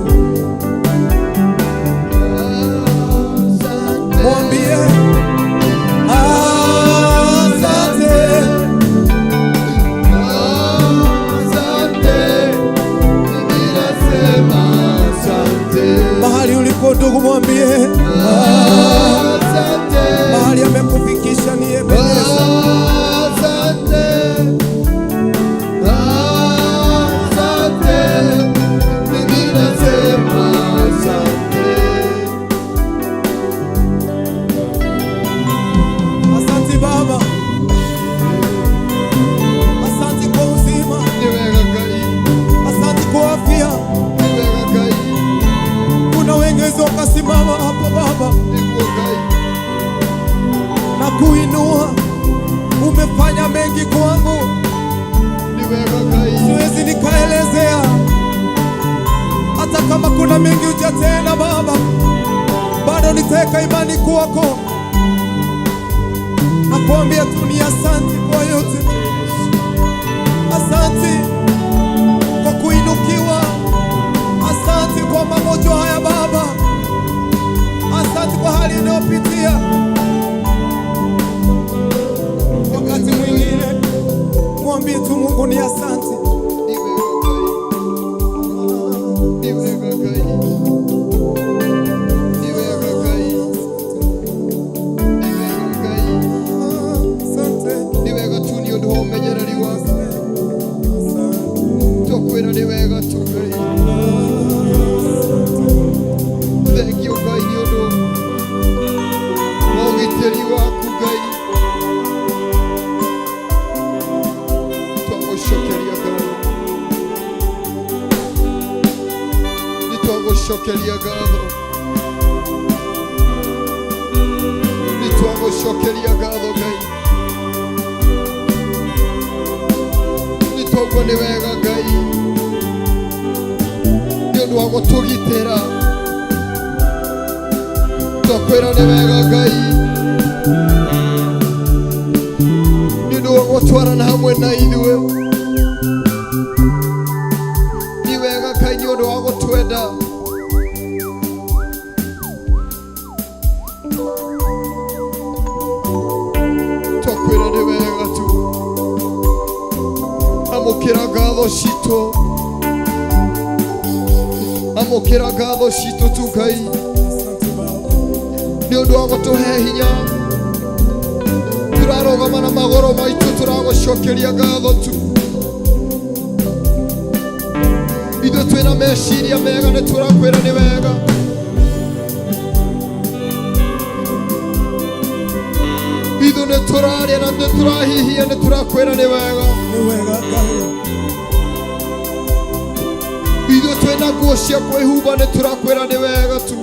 Mwambie Asante. Mahali amekufikisha ni Ebeneza. Asante. Asante. Mimi nasema asante. Asante Baba, asante kwa uzima, Nĩ wega Ngai, asante kwa afya. nĩ wega Ngai, Kuna wengi wakasimama hapo Baba nĩguo Ngai. Na kuinua. Umefanya mengi kwangu, Nĩ wega Ngai. Siwezi nikaelezea. Hata kama kuna mengi hujatenda Baba, bado nitaweka imani kwako. Nakuambia tu ni asante kwa yote, asante kwa kuinukiwa, asante kwa magonjwa haya Baba, asante kwa hali inayopitia. Wakati mwingine mwambie tu Mungu ni asante. Nĩ wega Ngai. Nĩ wega Ngai. Nĩ wega Ngai. Nĩ wega Ngai. Asante. Nĩ wega tu nĩ ũndũ wa ũmenyereri waku. Twakwĩra nĩ wega tu Ngai. Thengiũ Ngai nĩ ũndũ wa ũgitĩri waku Ngai. Twagũcokeria ngatho. Nĩ twagũcokeria ngatho. Nĩ twagũcokeria ngatho Ngai. Nĩ twaigua nĩ wega Ngai nĩ ũndũ wa gũtũgitĩra. Twakwĩra nĩ wega Ngai nĩ ũndũ wa gũtwarana hamwe na ithuĩ. Nĩ wega Ngai nĩ ũndũ wa gũtwenda. Twakwĩra nĩ wega tu. Amũkĩra ngatho citũ, amũkĩra ngatho citũ tu Ngai Asante Baba. Nĩ ũndũ wa gũtũhe hinya tũrarũgama na magũrũ maitũ. Tũragũcokeria ngatho tu. Ithuĩ twĩna meciria mega, nĩ tũrakwĩra nĩ wega. Ithuĩ nĩ tũrarĩa na nĩ tũrahihia, nĩ tũrakwĩra nĩ wega. Nĩ wega Ngai. Ithuĩ twĩna nguo cia kwĩhumba, nĩ tũrakwĩra nĩ wega tu.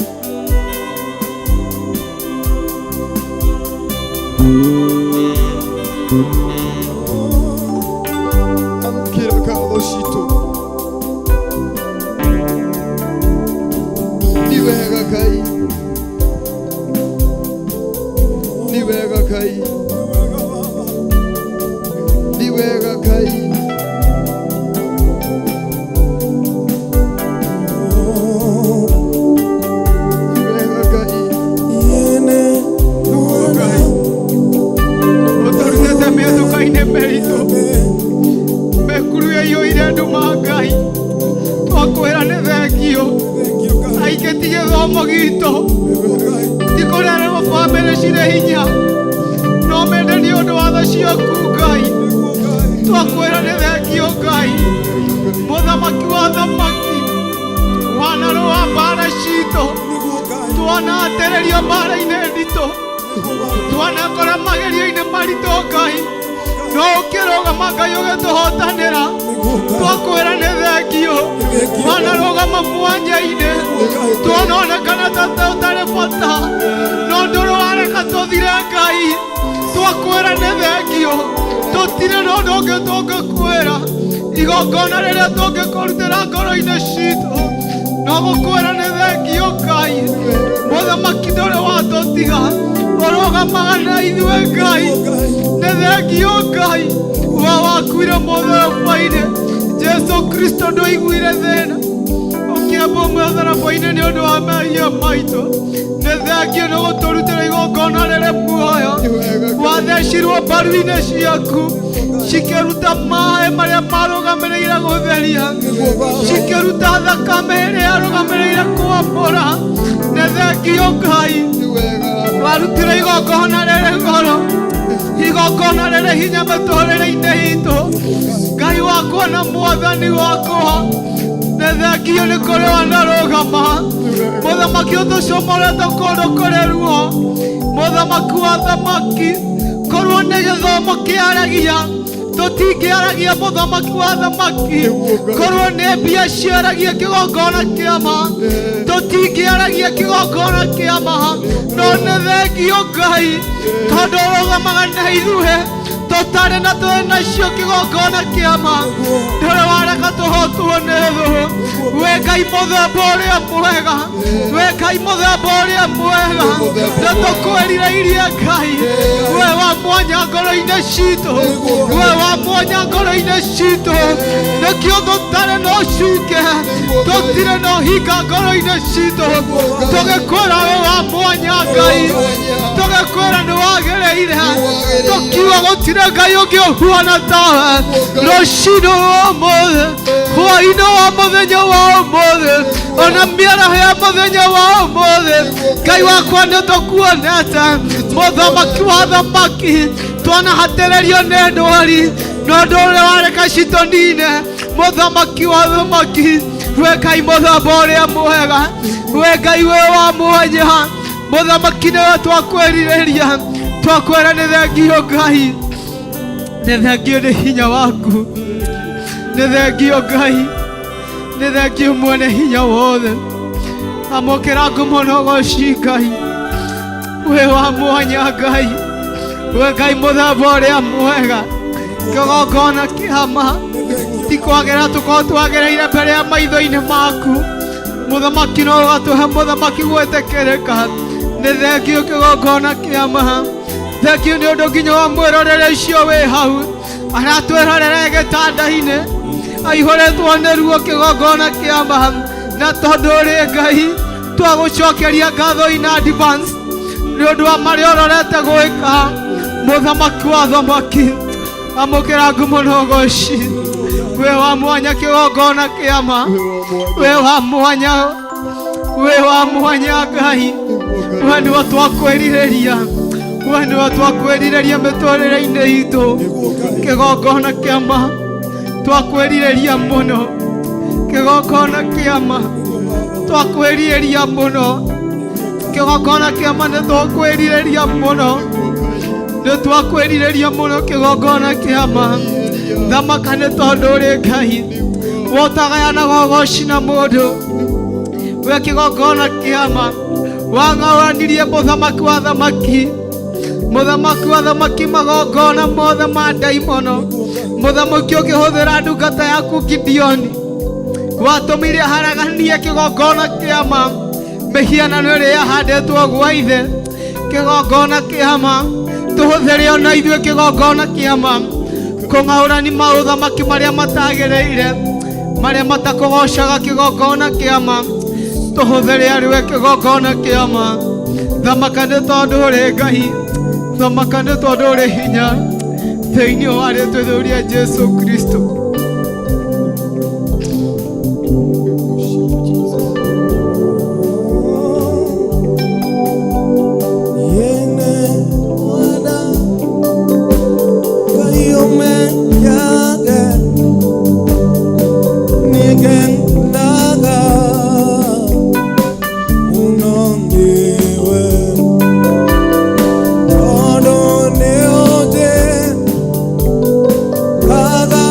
Amũkĩra ngatho citũ. Nĩ wega Ngai, nĩ wega Ngai. Nĩ wega Baba. Nĩ wega Ngai. Nĩ wega Ngai. Yene Ngai ũtũrutĩte mĩthũka-inĩ mĩritũ, mĩkuru ĩiyũire nduma. Ngai, twakwĩra nĩ thengio. Thank you Ngai. Aingĩ ti gĩthomo gitũ, ti kũrererwo bamĩrĩ cirĩ hinya, no mende nĩ ũndũ wa tha ciaku Ngai. Twakwĩra nĩ thengio Ngai, mũthamaki wa thamaki, wanarũa mbara citũ. Nĩguo Ngai. Twanatererio mbara-inĩ nditũ, twanakora magerio-inĩ maritũ Ngai, no ũkĩrũgama Ngai ũgĩtũhotanĩra. Nĩguo Ngai. Twakwĩra nĩ thengio. Wanarũgama mwanya-inĩ, tuononekana ta ũtarĩ bata, no ndũrĩ wareka tũthire. Ngai, twakwĩra nĩ thengio. Tũtirĩ na ũndũ ũngĩ tũngĩkwĩra. Igongona rĩrĩa tũngĩkũrutĩra ngoro-inĩ citũ no gũkwĩra nĩ thengio. Ngai mũthamaki, ndũrĩ watũtiga, ũrũgamaga na ithuĩ. Ngai, nĩ thengio. Ngai wa wakuire mũtharaba-inĩ, Jesu Kristo, ndũiguire thĩna ũkĩamba ũmwe. mũtharaba-inĩ nĩ ũndũ wa mehia maitũ. Nĩ thengio nĩ gũtũrutĩra igongona rĩrĩ muoyo. Wathecirwo mbaru-inĩ ciaku cikĩruta maĩ marĩa marũgamĩrĩire gũtheria, cikĩruta thakame ĩrĩa yarũgamĩrĩire kwamũra. Nĩ thengio Ngai, warutire igongona rĩrĩ goro, igongona rĩrĩ hinya mĩtũrĩre-inĩ itũ. Ngai wakwa na mwathani wakwa, nĩ thengio nĩ kũrĩ wanarũgama. Mũthamaki ũtũcomorete kũndũ kũrĩ ruo, mũthamaki wa thamaki, korwo nĩ gĩthomo kĩaragia tũtingĩaragia. Mũthamaki wa thamaki, korwo nĩ mbia ciaragia kĩgongona kĩama tũtingĩaragia kĩgongona kĩama. No nĩ thengio Ngai, tondũ ũrũgamaga na ithuĩ tũtarĩ na twĩ nacio kĩgongona kĩama. Ndũrĩ wareka tũhotwo nĩ thũ. We Ngai mũthemba ũrĩa mwega, we Ngai mũthemba ũrĩa mwega, nĩ tũkwĩrirĩirie Ngai. We wa mwanya ngoro-inĩ citũ, we wa mwanya ngoro-inĩ citũ. Nĩkĩo tũtarĩ na ũcuke, tũtirĩ na ũhinga ngoro-inĩ citũ, tũgĩkwĩra we wa mwanya Ngai, tũgĩkwĩra nĩ wagĩrĩire, tũkiuga gũtirĩ Ngai ũngĩ ũhuana tawe. Rũcinĩ rwa ũmũthĩ, hwaĩ-inĩ wa mũthenya wa ũmũthĩ, ona mĩaraho ya mũthenya wa ũmũthĩ, Ngai wakwa, nĩ tũkuonete mũthamaki wa thamaki. Twanahatĩrĩrio nĩ ndwari, no ndũrĩ wareka citũnine. Mũthamaki wa thamaki, we Ngai mũthemba ũrĩa mwega, we Ngai we wa mwanya, mũthamaki, nĩwe twakwĩrirĩria, twakwĩra nĩ thengio Ngai, nĩ thengio nĩ hinya waku, nĩ thengio Ngai, nĩ thengio mwene hinya wothe. Amũkĩra ngumo na ũgoci Ngai, we wa mwanya Ngai, we Ngai mũthemba ũrĩa mwega. Kĩgongona kĩama ti kwagĩra tũkorwo twagĩrĩire mbere ya maitho-inĩ maku mũthamaki, no ũgatũhe mũthamaki gwĩtĩkĩrĩka. Nĩ thengio kĩgongona kĩama, thengio nĩ ũndũ nginya wa mwĩrorere ũcio wĩ hau aratwĩrorere gĩtanda-inĩ aihũrĩtwo nĩ ruo. Kĩgongona kĩama, na tondũ ũrĩ Ngai, twagũcokeria ngatho in advance nĩ ũndũ wa marĩa ũrorete gwĩka. Mũthamaki wa thamaki, amũkĩra ngumo na ũgoci. We wa mwanya, kĩgongona kĩama, we wa mwanya, we wa mwanya Ngai, we nĩwe twakwĩrirĩria, we nĩwe twakwĩrirĩria mĩtũrĩre-inĩ itũ. Kĩgongona kĩama twakwĩrirĩria mũno, kĩgongona kĩama twakwĩrirĩria mũno, kĩgongona kĩama nĩ twakwĩrirĩria mũno, nĩ twakwĩrirĩria mũno kĩgongona kĩama. Thamaka nĩ tondũ ũrĩ Ngai wotagayanaga ũgoci na mũndũ. We kĩgongona kĩama, wang'aũranirie mũthamaki wa thamaki, mũthamaki wa thamaki, magongona mothe ma ndaimono. Mũthamaki, ũkĩhũthĩra ndungata yaku Gideoni, watũmire haraganie kĩgongona kĩama, mĩhianano ĩrĩa yahandĩtwo gwa ithe. Kĩgongona kĩama tũhũthĩre ona ithuĩ kĩgongona kĩama kũng'aũrani maũthamaki marĩa matagĩrĩire, marĩa matakũgocaga. Kĩgongona kĩama tũhũthĩre arĩ we kĩgongona kĩama. Thamaka nĩ tondũ ũrĩ Ngai, thamaka nĩ tondũ ũrĩ hinya, thĩinĩ wa rĩtwa rĩu rĩa Jesu Kristo. Yene wada kayome yage nigen naga unondiwe todo neoje kaga.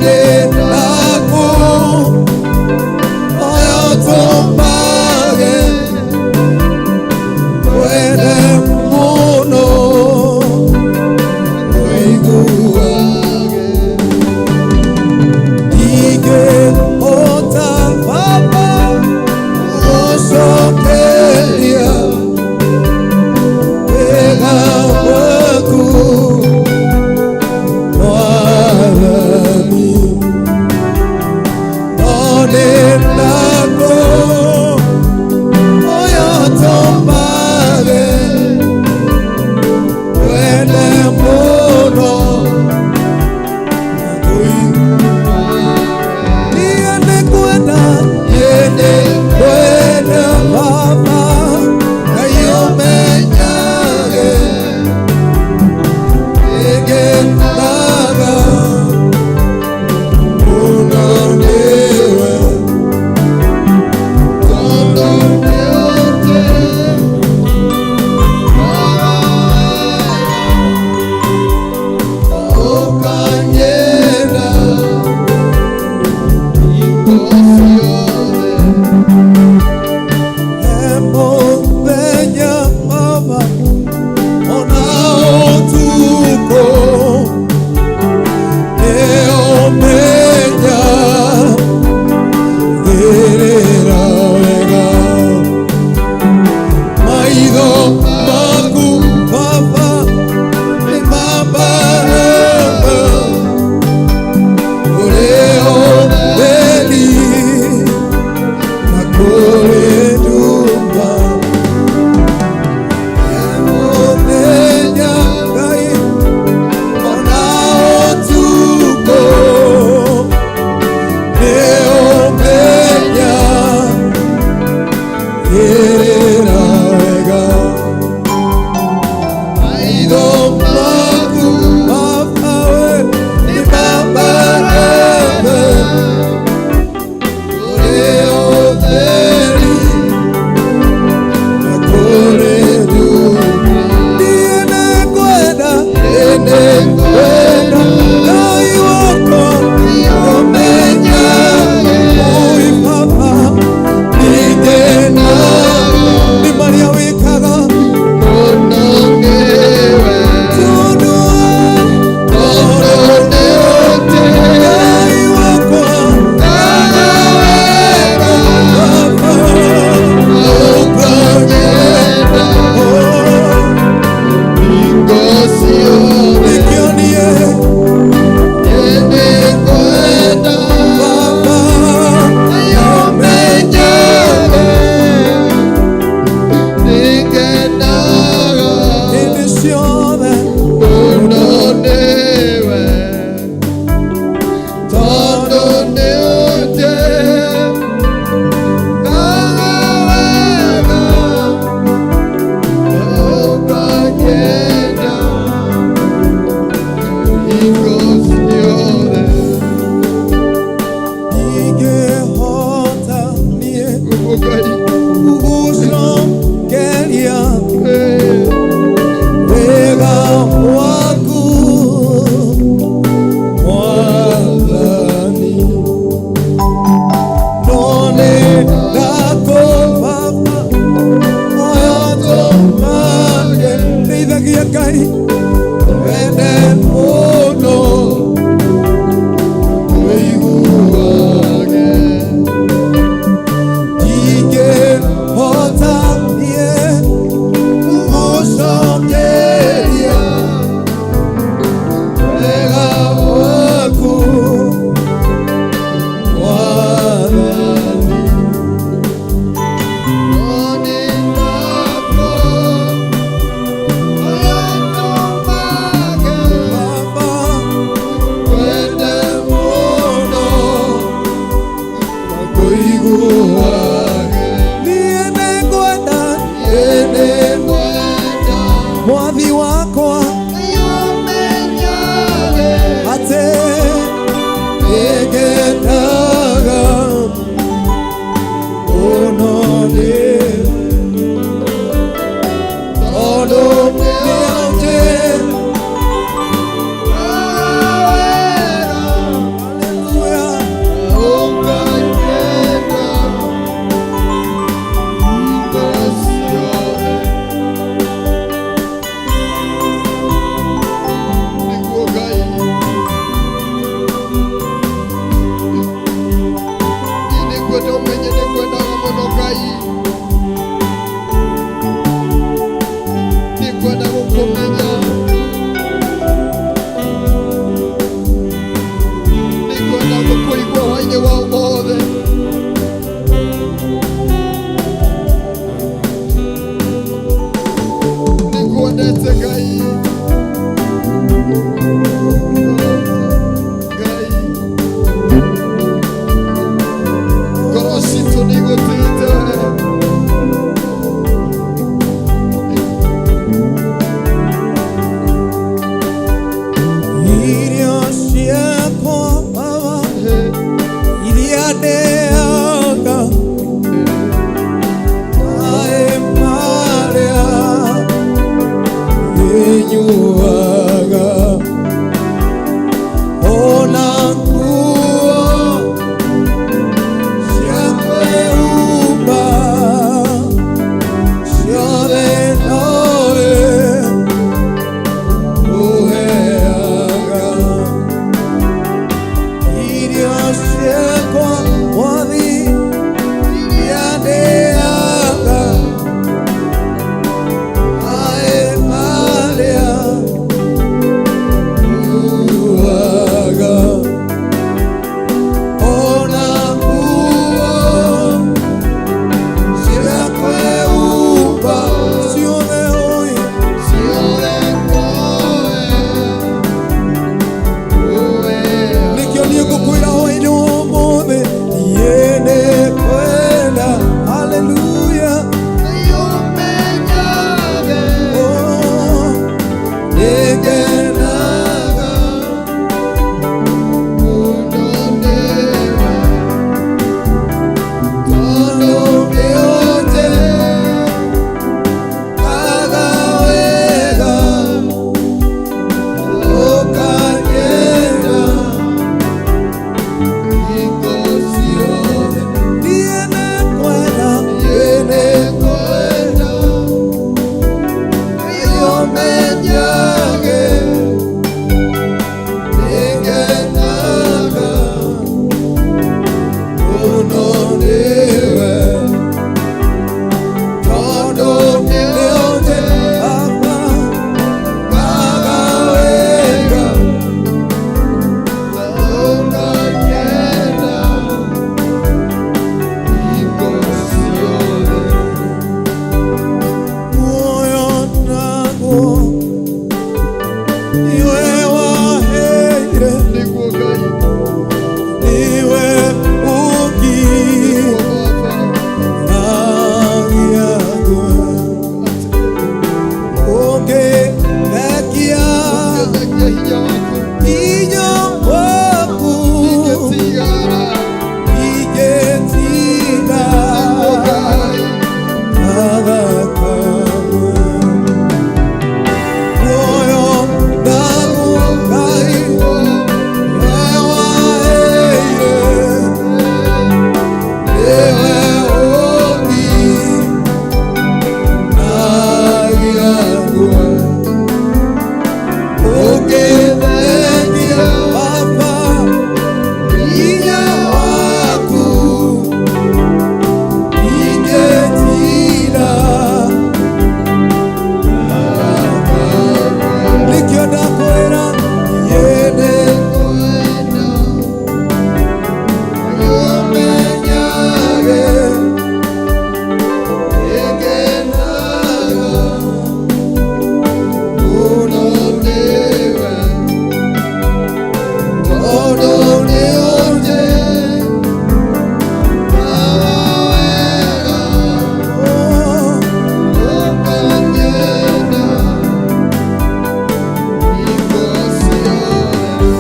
Ndĩ naku oyo tũmage wende mũno wĩiguage ndingĩhota Baba gũcokeria wega waku Mwathani. Mũthenya wa ũmũthĩ. Nĩngwendete Ngai. Ngai. Ngoro citũ nĩigũtĩĩte. Irio ciakwa Baba iria ndĩaga maĩ marĩa nyuaga ona nguo cia kwĩhumba ciothe nowe ũheaga. Irio ciakwa Mwathi iria ndĩaga maĩ marĩa nyuaga ona nguo cia kwĩhumba ciothe ũyũ Ciothe nowe ũheaga. Nĩkĩo niĩ ngũkwĩra hwaĩ-inĩ wa ũmũthĩ niĩ nĩngwenda haleluya. Nĩũmenyage. Oh, Nĩngenaga mũno nĩwe, tondũ nĩũnjĩkaga wega, ũkanyenda hingo ciothe. Niĩ nĩngwenda. Niĩ nĩngwenda nĩũmenyage, nĩngenaga mũno nĩwe, tondũ nĩũnjĩkaga wega, ũkanyenda hingo ciothe. Muoyo naguo niwe waheire. Nĩguo Ngai, Niwe nĩguo Baba. ũngiragia ũngĩrekia Ũngĩthengia hinya waku, hinya waku ingĩtigara, ingĩtiga nĩguo Ngai, muoyo naguo Ngai nĩguo niwe waheire niwe ũngiragia ũngĩthengia Baba hinya waku ingĩtira nĩkĩo ndakwĩra niĩ nĩngwenda ũmenyage, nĩngenaga mũno nĩwe, tondũ nĩũnjĩkaga wega, ũkanyenda hingo ciothe.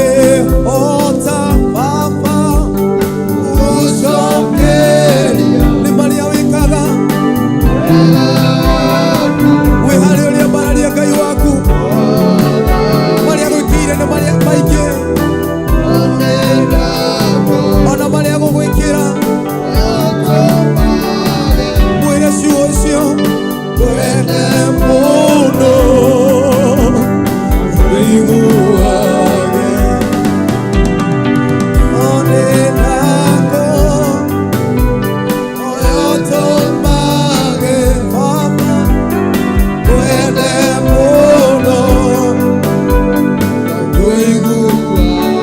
Ingĩhota Baba gũcokeria nĩ marĩa wĩkaga wĩ harĩ ũrĩa mbararia Ngai waku marĩa gwĩkĩire nĩ marĩa maingĩ ona marĩa gũgwĩkĩra mwĩre ciugo icio twende mũno wĩiguage onenako oyotũmage Baba twende mũno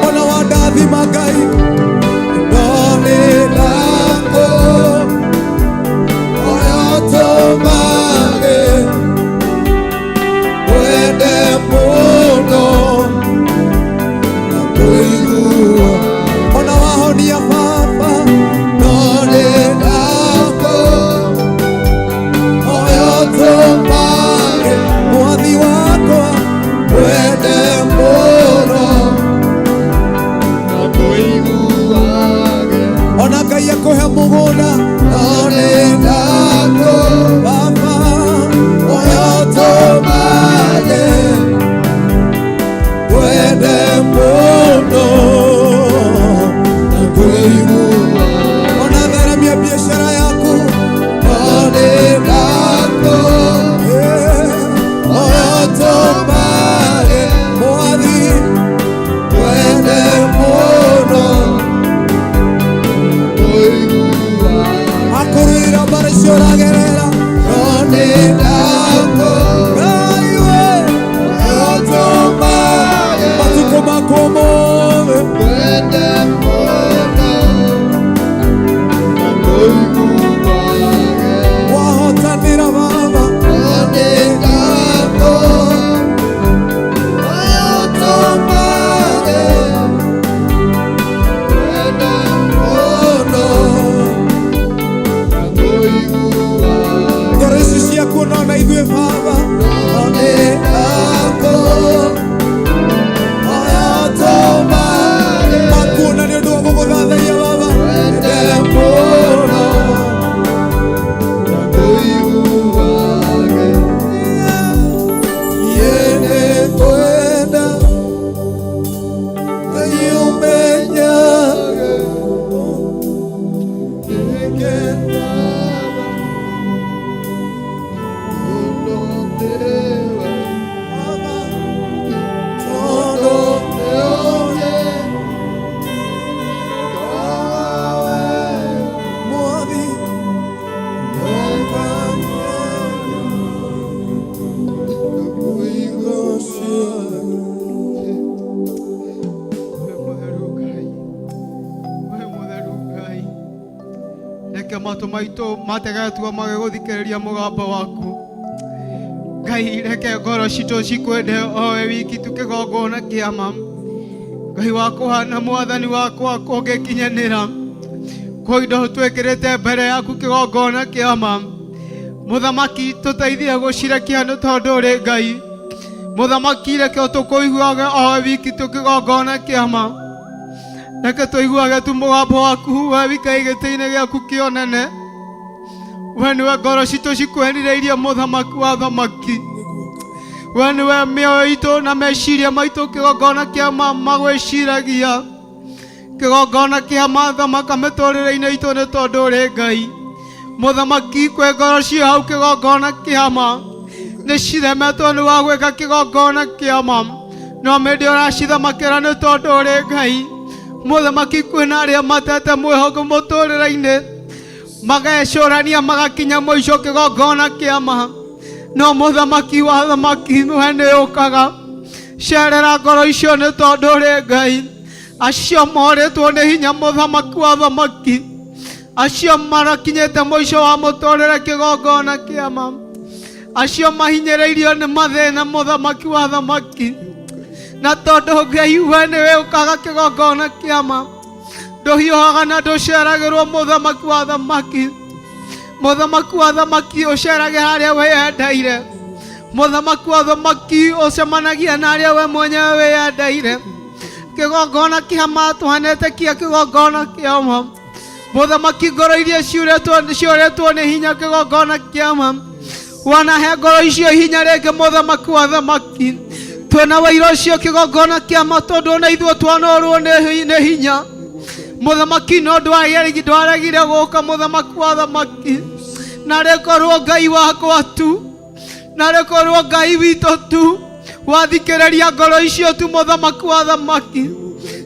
ona Reke matũ maitũ mategetwo magĩgũthikĩrĩria mũgambo waku. Ngai, reke ngoro citũ cikwende o we wiki tu kĩgongona kĩa ma. Ngai wakwa na mwathani wakwa kũngĩkinyanĩra kwĩ indo twĩkĩrĩte mbere yaku kĩgongona kĩa ma. Mũthamaki, tũteithie gũcirekia nĩ tondũ ũrĩ Ngai. Mũthamaki, reke tũkũiguage o we wiki tu kĩgongona kĩa ma. Reke tũiguage tu mũgambo waku we wika gĩtĩ-inĩ gĩaku kĩa ũnene. We nĩwe ngoro citũ cikwerirĩirie, mũthamaki wa athamaki. We nĩwe mĩoyo itũ na meciria maitũ kĩgongona kĩa ma magwĩciragia. Kĩgongona kĩa ma thamaka mĩtũrĩre-inĩ itũ nĩ tondũ ũrĩ Ngai. Mũthamaki, kwĩ ngoro ciĩ hau kĩgongona kĩa ma nĩ ciremetwo nĩ wa gwĩka kĩgongona kĩa ma, no mĩndĩ ũracithamakĩra nĩ tondũ ũrĩ Ngai. Mũthamaki, kwĩna arĩa matete mwĩhoko mũtũrĩre-inĩ, magecũrania magakinya mũico kĩgongona kĩa ma, no mũthamaki wa athamaki, we nĩ ũkaga. Cerera ngoro icio nĩ tondũ ũrĩ Ngai. Acio morĩtwo nĩ hinya, mũthamaki wa athamaki, acio marakinyĩte mũico wa mũtũrĩre kĩgongona kĩa ma, acio mahinyĩrĩirio nĩ mathĩna, mũthamaki wa athamaki, na tondũ Ngai we nĩwe ũkaga kĩgongona kĩa ma, ndũhiũhaga na ndũceragĩrwo, mũthamaki wa athamaki. Mũthamaki wa athamaki, ũceragĩra arĩa wĩyendeire. Mũthamaki wa athamaki, ũcemanagia na arĩa we mwenyewe wĩyendeire. Kĩgongona kĩa ma tũhanĩte kia kĩgongona kĩa ma. Mũthamaki, ngoro iria ciũrĩtwo nĩ hinya, kĩgongona kĩa ma, wanahe ngoro icio hinya rĩngĩ. Mũthamaki wa athamaki, twĩna wĩira ũcio, kĩgongona kĩa ma, tondũ ona ithuĩ twanorwo nĩ hinya, mũthamaki, no ndwaregire gũka. Mũthamaki wa athamaki, narĩ korwo Ngai wakwa tu, narĩ korwo Ngai witũ tu wathikĩrĩria ngoro icio tu. Mũthamaki wa athamaki,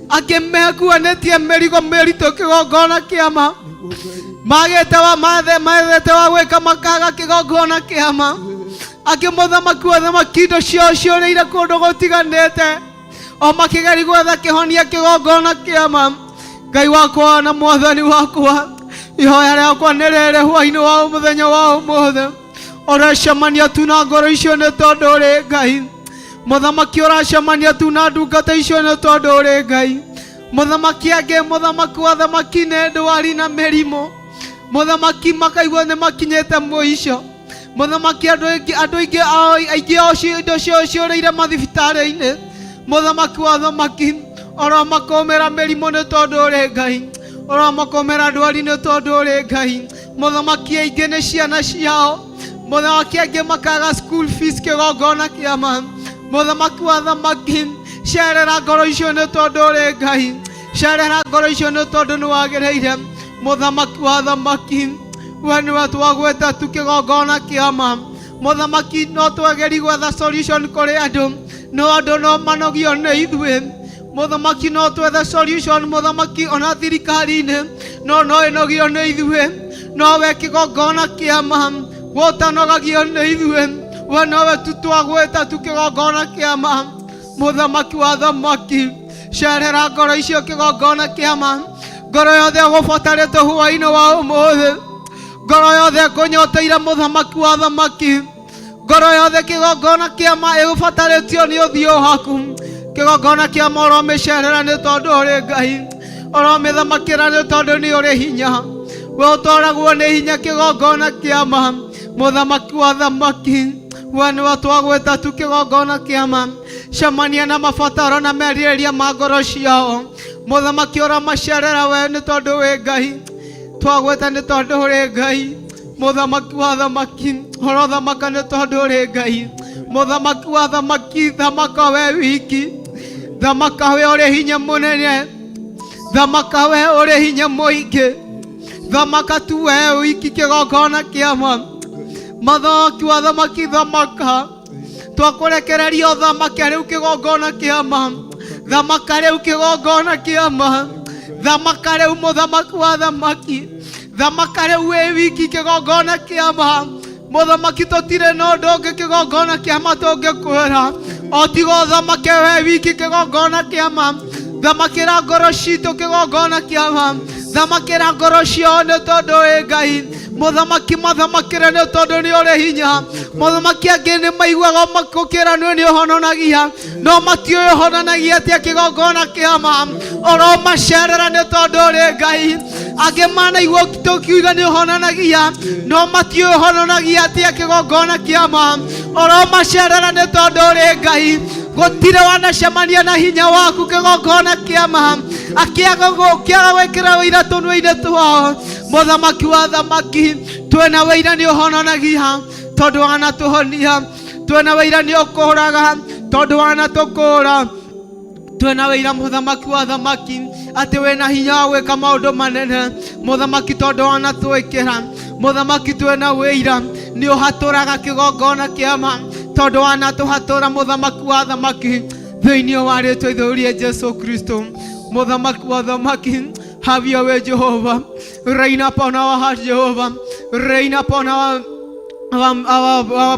angĩ mekuanĩtie mĩrigo mĩritũ, kĩgongona kĩa ma, magĩte wa mathe mathete wa gwĩka makaga, kĩgongona kĩa ma. Angĩ, mũthamaki wa athamaki, indo ciao ciũrĩire kũndũ gũtiganĩte o makĩgeri gwetha kĩhonia, kĩgongona kĩa ma. Ngai wakwa na mwathani wakwa, ihoya rĩakwa nĩ rĩrĩ hwainĩ wa mũthenya wa ũmũthĩ, ũracemania tu na ngoro icio nĩ tondũ ũrĩ Ngai. Mũthamaki, ũracemania tu na ndungata icio nĩ tondũ ũrĩ Ngai. Mũthamaki, angĩ, mũthamaki wa thamaki, nĩ ndwari na mĩrimũ, mũthamaki, makaigua nĩ makinyĩte mũico. Mũthamaki, andũ aingĩ ao indo ciao ciũrĩire mathibitarĩ-inĩ. Mũthamaki wa thamaki, ũromakũmĩra mĩrimũ nĩ tondũ ũrĩ Ngai. Ũromakũmĩra ndwari nĩ tondũ ũrĩ Ngai. Mũthamaki, aingĩ nĩ ciana ciao. Mũthamaki, angĩ makaga school fees, kĩgongona kĩa ma. Mũthamaki wa thamaki, cerera ngoro icio nĩ tondũ ũrĩ Ngai. Cerera ngoro icio nĩ tondũ nĩ wagĩrĩire. Mũthamaki wa thamaki, we nĩwe twagwĩta tu kĩgongona kĩa ma. Mũthamaki, no twageri gwetha solution kũrĩ andũ, no andũ no manogio nĩ ithuĩ. Mũthamaki, no twethe solution, mũthamaki, ona thirikari-inĩ, no ĩnogio nĩ ithuĩ. No we kĩgongona kĩa ma, gũtanogagio nĩ ithuĩ, we nowe tu twagwĩta tu kĩgongona kĩa ma. Mũthamaki wa thamaki, cerera ngoro icio, kĩgongona kĩa ma. Ngoro yothe ũgũbatarĩte hwainĩ wa ũmũthĩ, ngoro yothe ĩkũnyoteire, mũthamaki wa thamaki, ngoro yothe, kĩgongona kĩa ma, ĩgũbatarĩtio nĩ ũthiũ waku, kĩgongona kĩa ma, ũromĩcerera nĩ tondũ ũrĩ Ngai. Ũromĩthamakĩra nĩ tondũ nĩ ũrĩ hinya. We ũtwaragwo nĩ hinya, kĩgongona kĩa ma. Mũthamaki wa thamaki, we nĩwe twagwĩta tu kĩgongona kĩa ma. Cemania na mabataro na merirĩria ma ngoro ciao. Mũthamaki, ũramacerera we nĩ tondũ wĩ Ngai. Twagwĩta nĩ tondũ ũrĩ Ngai. Mũthamaki wa thamaki, ũrothamaka nĩ tondũ ũrĩ Ngai. Mũthamaki wa thamaki, thamaka we wiki. Thamaka we ũrĩ hinya mũnene. Thamaka we ũrĩ hinya mũingĩ. Thamaka tu we wiki, kĩgongona kĩa ma. Mũthamaki wa thamaki, thamaka. Twakũrekereria ũthamake rĩu, kĩgongona kĩa ma. Thamaka rĩu, kĩgongona kĩa ma. Thamaka rĩu, mũthamaki wa thamaki. Thamaka rĩu wĩ wiki, kĩgongona kĩa ma. Mũthamaki, tũtirĩ na ũndũ ũngĩ, kĩgongona kĩa ma, tũngĩkwĩra o tiga ũthamake we wiki, kĩgongona kĩa ma. Thamakĩra ngoro citũ, kĩgongona kĩa ma. Thamakĩra ngoro ciao nĩ tondũ wĩ Ngai. Mũthamaki mathamakĩre nĩ tondũ nĩ ũrĩ hinya. Mũthamaki angĩ nĩ maiguaga gũkĩra nĩ nĩ ũhononagia, no matiũĩ ũhononagia atĩa kĩgongona kĩa ma. Ũromacerera nĩ tondũ ũrĩ Ngai. Angĩ manaigua tũkiuga nĩ ũhonanagia, no matiũĩ ũhononagia atĩa kĩgongona kĩa ma. Ũromacerera nĩ tondũ ũrĩ Ngai. Gũtirĩ wanacemania na hinya waku kĩgongona kĩa ma, akĩaga gwĩkĩra ũira tũnua-inĩ twao. Mũthamaki wa thamaki, twĩna wĩira nĩ ũhononagia tondũ wanatũhonia. Twĩna wĩira nĩ ũkũraga tondũ wanatũkũra. Twĩna wĩira mũthamaki wa thamaki atĩ wĩna hinya wa gwĩka maũndũ manene, mũthamaki, tondũ wanatwĩkĩra. Mũthamaki, twĩna wĩira nĩ ũhatũraga kĩgongona kĩa ma tondũ wanatũhatũra, mũthamaki wa thamaki, thĩinĩ wa rĩtwa itheru rĩa Jesu Kristo. Mũthamaki wa thamaki, have your way, Jehovah. Reign upon our heart, Jehovah. Reign upon our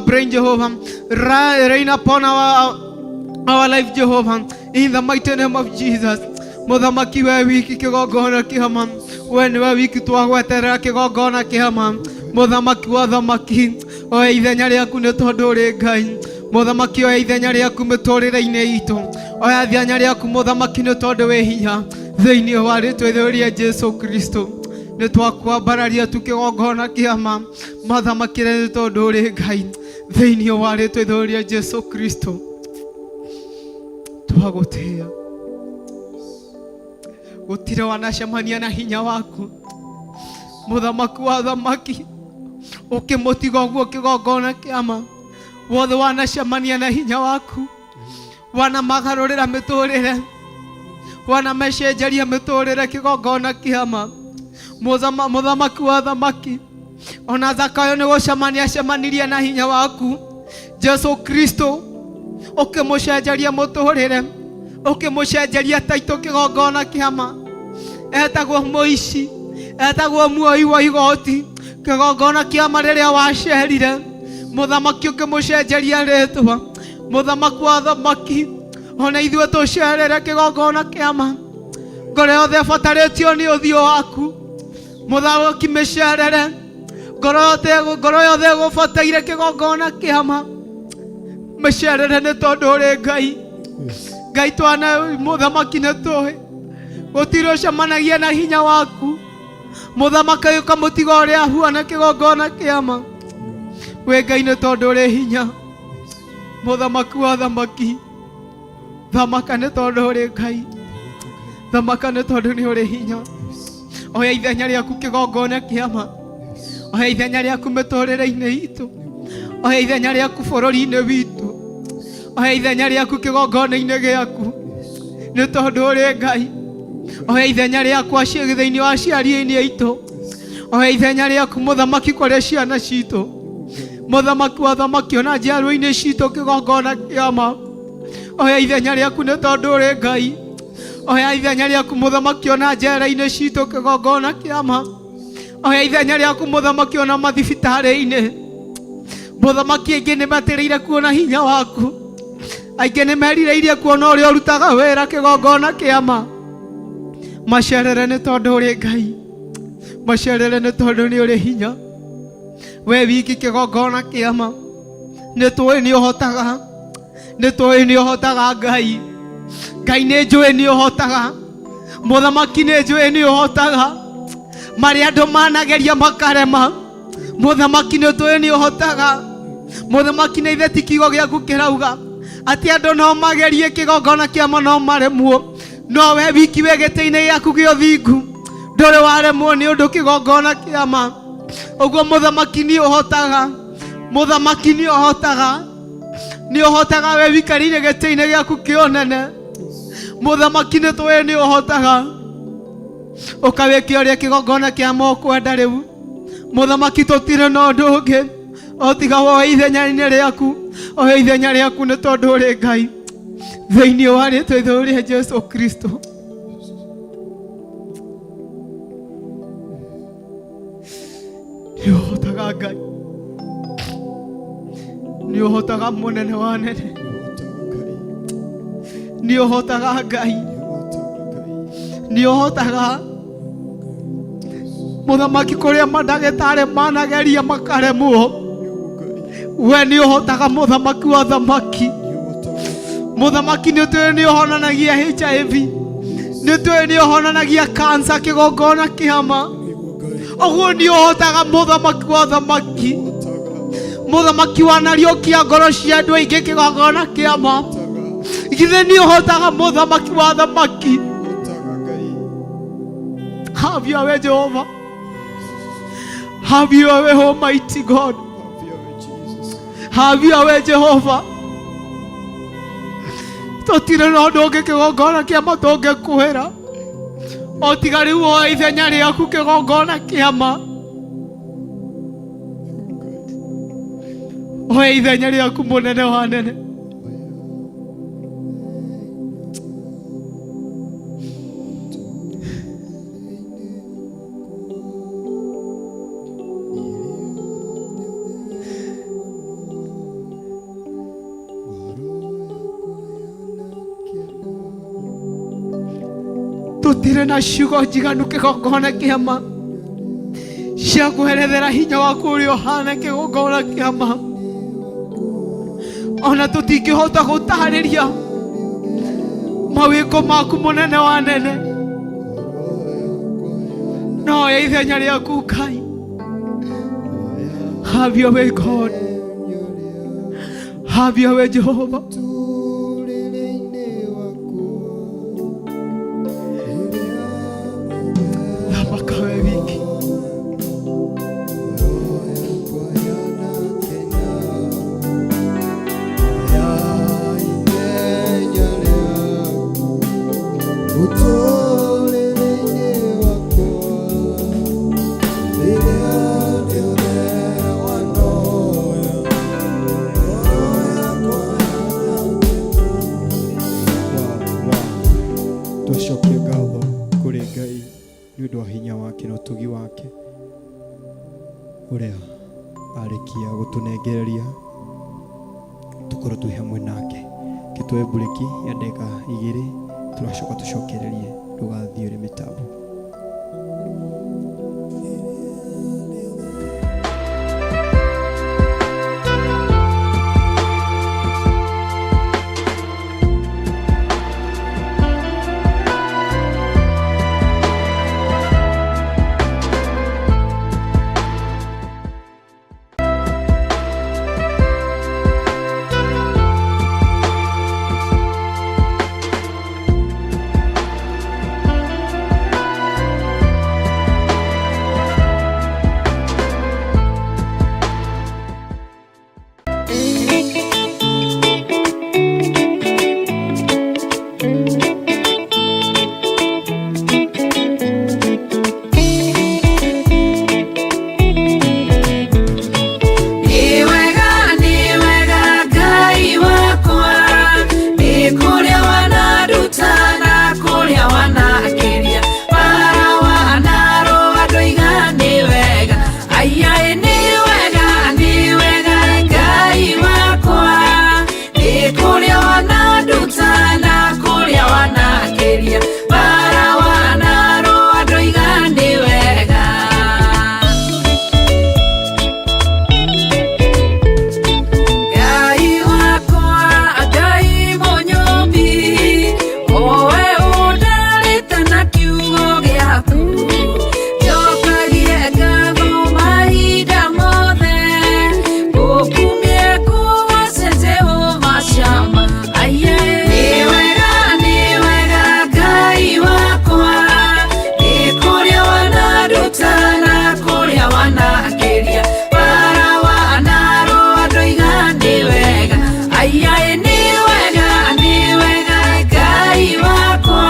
brain, Jehovah. Reign upon our life, Jehovah, in the mighty name of Jesus. Mũthamaki, we wiki kĩgongona kĩama, we nĩwe wiki twagweterera kĩgongona kĩama. Mũthamaki wa thamaki, oya ithenya rĩaku nĩ tondũ ũrĩ Ngai. Mũthamaki, oya ithenya rĩaku mĩtũrĩre-inĩ itũ. Oya ithenya rĩaku, mũthamaki, nĩ tondũ wĩ hinya. Thĩinĩ wa rĩtwa itheru rĩa Jesu Kristo, nĩ twakwambararia tu kĩgongona kĩama. Mathamakĩre nĩ tondũ ũrĩ Ngai. Thĩinĩ wa rĩtwa itheru rĩa Jesu Kristo, twagũtĩĩa. Gũtirĩ wanacemania na hinya waku, mũthamaki wa thamaki, ũkĩmũtiga ũguo kĩgongona kĩama. Wothe wanacemania na hinya waku, wanamagarũrĩra mĩtũrĩre, wanamacenjeria mĩtũrĩre kĩgongona kĩama. Mũthamaki wa thamaki, ona Zakayo nĩ gũcemania acemanirie na hinya waku, Jesu Kristo, ũkĩmũcenjeria mũtũrĩre, ũkĩmũcenjeria taitũ kĩgongona kĩama. Etagwo mũici, etagwo muoi wa igoti. Kĩgongona kĩama rĩrĩa wacerire, mũthamaki, ũkĩmũcenjeria rĩtwa. Mũthamaki wa thamaki, ona ithuĩ tũcerere kĩgongona kĩama. Ngoro yothe ĩbatarĩtio nĩ ũthiũ waku, mũthamaki, mĩcerere. Ngoro yothe, ngoro yothe ĩgũbataire kĩgongona kĩama, mĩcerere nĩ tondũ ũrĩ Ngai. Ngai twana mũthamaki, nĩ tũĩ gũtirĩ ũcemanagia na hinya waku, mũthamaki, ũkamũtiga ũrĩa ahuana kĩgongona kĩama. Wĩ Ngai nĩ tondũ ũrĩ hinya. Mũthamaki wa thamaki, thamaka nĩ tondũ ũrĩ Ngai. Thamaka nĩ tondũ nĩ ũrĩ hinya. Oya ithenya rĩaku kĩgongona kĩama. Oya ithenya rĩaku mĩtũrĩre-inĩ itũ. Oya ithenya rĩaku bũrũri-inĩ witũ. Oya ithenya rĩaku kĩgongona-inĩ gĩaku nĩ tondũ ũrĩ Ngai. Oya ithenya rĩaku thĩinĩ wa aciari-inĩ aitũ. Oya ithenya rĩaku, mũthamaki, kũrĩ ciana citũ. Mũthamaki wa thamaki, ona njiarwa-inĩ citũ kĩgongona kĩama, oya ithenya rĩaku nĩ tondũ ũrĩ Ngai. Oya ithenya rĩaku, mũthamaki, ona njera-inĩ citũ kĩgongona kĩama. Oya ithenya rĩaku, mũthamaki, ona mathibitarĩ-inĩ. Mũthamaki, aingĩ nĩ matĩrĩire kuona hinya waku, aingĩ nĩ merirĩirie kuona ũrĩa ũrutaga wĩra kĩgongona kĩama. Macerere nĩ tondũ ũrĩ Ngai. Macerere nĩ tondũ nĩ ũrĩ hinya. We wiki kĩgongona kĩama, nĩ tũĩ nĩ ũhotaga, nĩ tũĩ nĩ ũhotaga, Ngai. Ngai, nĩ njũĩ nĩ ũhotaga. Mũthamaki, nĩ njũĩ nĩ ũhotaga marĩa andũ manageria makarema. Mũthamaki, nĩ tũĩ nĩ ũhotaga. Mũthamaki, nĩ ithe ti kiugo gĩaku kĩrauga atĩ andũ no magerie kĩgongona kĩama no maremwo, no we wiki wĩ gĩtĩ-inĩ gĩaku gĩa ũthingu ndũrĩ waremwo nĩ ũndũ kĩgongona kĩama. Ũguo, mũthamaki, nĩ ũhotaga. Mũthamaki, nĩ ũhotaga, nĩ ũhotaga. We wikarĩire gĩtĩ-inĩ gĩaku kĩa ũnene, mũthamaki, nĩ tũĩ nĩ ũhotaga. Ũkawĩke ũrĩa kĩgongona kĩa mokwenda. Rĩu, mũthamaki, tũtirĩ na ũndũ ũngĩ o tiga woe ithenya-inĩ rĩaku. Oe ithenya rĩaku nĩ tondũ ũrĩ Ngai. Thĩinĩ wa rĩtwa itheru rĩa Jesu Kristo, nĩ ũhotaga, Ngai, nĩ ũhotaga. Mũnene wa nene, nĩ ũhotaga. Ngai, nĩ ũhotaga. Mũthamaki kũrĩa mandagĩtarĩ manageria makaremwo, we nĩ ũhotaga mũthamaki wa thamaki. Mũthamaki nĩ ũtũĩ nĩ ũhonanagia HIV, nĩ ũtũĩ nĩ ũhonanagia kansa kĩgongona kĩama. Ũguo nĩ ũhotaga mũthamaki wa thamaki. Mũthamaki wanariũkia ngoro cia andũ aingĩ kĩgongona kĩama. Githĩ nĩ ũhotaga mũthamaki wa thamaki. Have your way, Jehovah. Have your way, Almighty God. Have your way, Jehovah. Tũtirĩ na ũndũ ũngĩ kĩgongona kĩama tũngĩkwĩra o tiga rĩu woe ithenya rĩaku kĩgongona kĩama. Oe ithenya rĩaku mũnene wa nene. Tũtirĩ na ciugo njiganu kĩgongona kĩama cia kwerethera hinya waku ũrĩa ũhana kĩgongona kĩama. Ona tũtingĩhota gũtarĩria mawĩko maku mũnene wa nene. No ya ithenya rĩaku Ngai. Have your way, God. Have your way, Jehovah. Thamaka we wiki. Twacokia ngatho kũrĩ Ngai nĩ ũndũ wa hinya wake na ũtugi wake ũrĩa arĩkia gũtũnengereria tũkorwo twĩ hamwe nake. Kĩtwoe mburĩki ya ndagĩka igĩrĩ tũracoka tũcokererie ndũgathiĩ ũrĩ mĩtambo. Nĩ wega, nĩ wega Ngai wakwa, nĩ kũrĩa wananduta na kũrĩa wanakĩria, bara wanarũa ndoiga nĩ wega, aiyaĩ nĩ wega, nĩ wega Ngai wakwa, nĩ kũrĩa wananduta na kũrĩa wanakĩria, bara wanarũa ndoiga nĩ wega. Ngai wakwa, Ngai mũnyũmbi, owe ũndarĩte na kiugo gĩaku, njokagie ngatho mahinda mothe, ngũkumie ngũgoce Jehova Shama. Aiye. Nĩ wega, nĩ wega Ngai wakwa, nĩ kũrĩa wananduta na kũrĩa wanakĩria, bara wanarũa ndoiga nĩ wega, aiyaĩ nĩ wega, nĩ wega Ngai wakwa,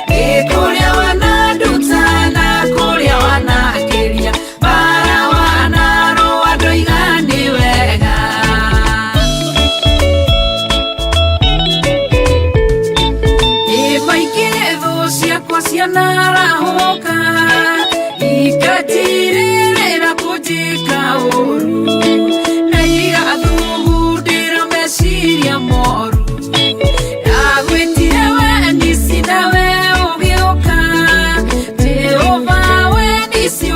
nĩ kũrĩa wananduta na kũrĩa wanakĩria, bara wanarũa ndoiga nĩ wega. Ĩ maingĩ thũ ciakwa cianarahũka, ikatirĩrĩra kũnjĩka ũru, na igathugundĩra meciria moru. Ndagwĩtire we nisi nawe ũgĩũka, Jehova we nisi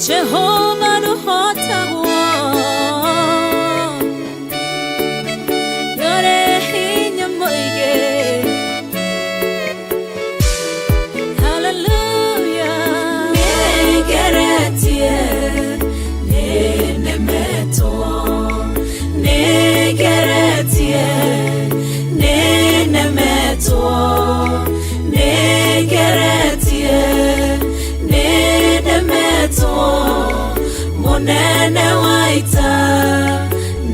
Jehova ndũhotagwo, nĩũrĩ hinya mũingĩ. Hallelujah. Nĩngeretie, nĩnemetwo, nĩngeretie, nĩnemetwo, nĩngeretie, nĩnemetwo, mũnene wa ita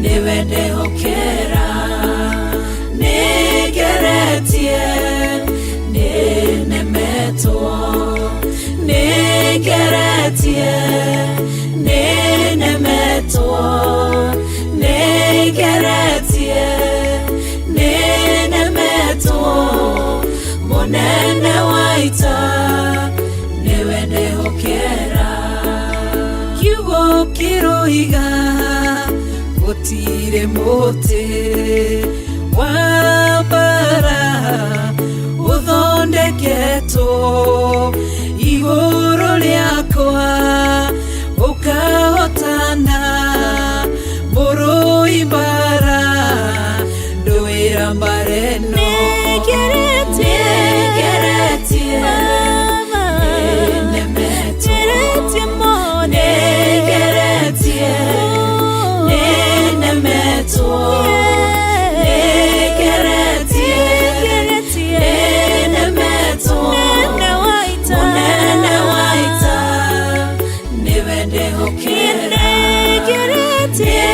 nĩwe ndehokera. Nĩngeretie, nĩnemetwo, nĩngeretie, nĩnemetwo, nĩngeretie, nĩnemetwo, mũnene wa ita nĩwe ndehokera. Kiugo kĩroiga gũtirĩ mũtĩ wa mbara ũthondeketwo igũrũ rĩakwa ũkahotana, mũrũi mbara ndũĩra mbara ĩno. Nĩngeretie, nĩnemetwo, nĩngeretie, nĩnemetwo, nĩngeretie, nĩnemetwo, mũnene wa ita nĩwe ndehokera. Nĩngeretie,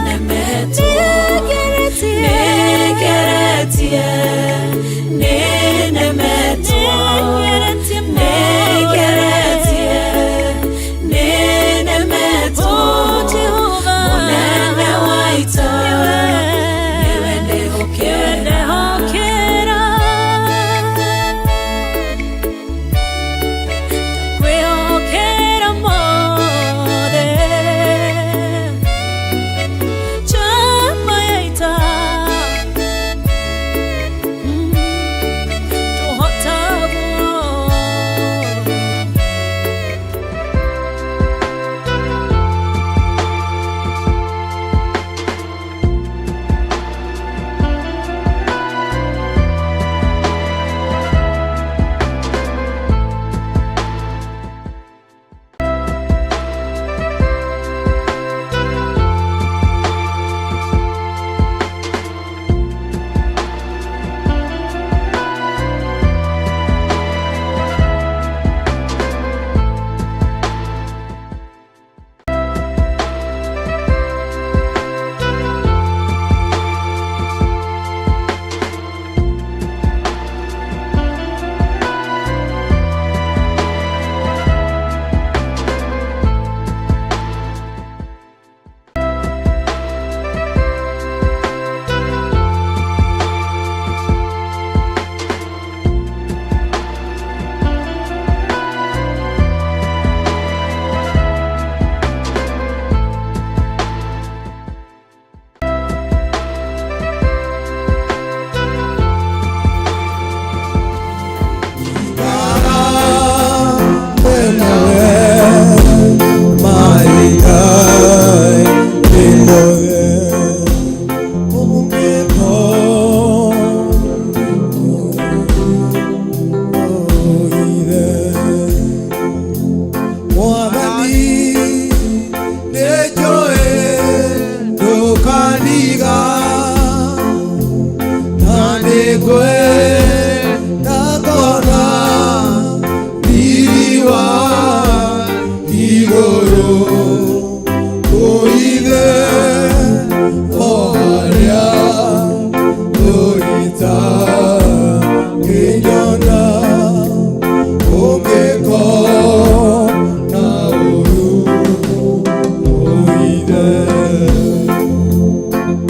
nĩnemetwo, nĩngeretie, nĩnemetwo, nĩngeretie, nĩnemetwo, mũnene wa ita nĩwe ndehokera. Kwĩhokera mothe chama ya ita tũhotagwo.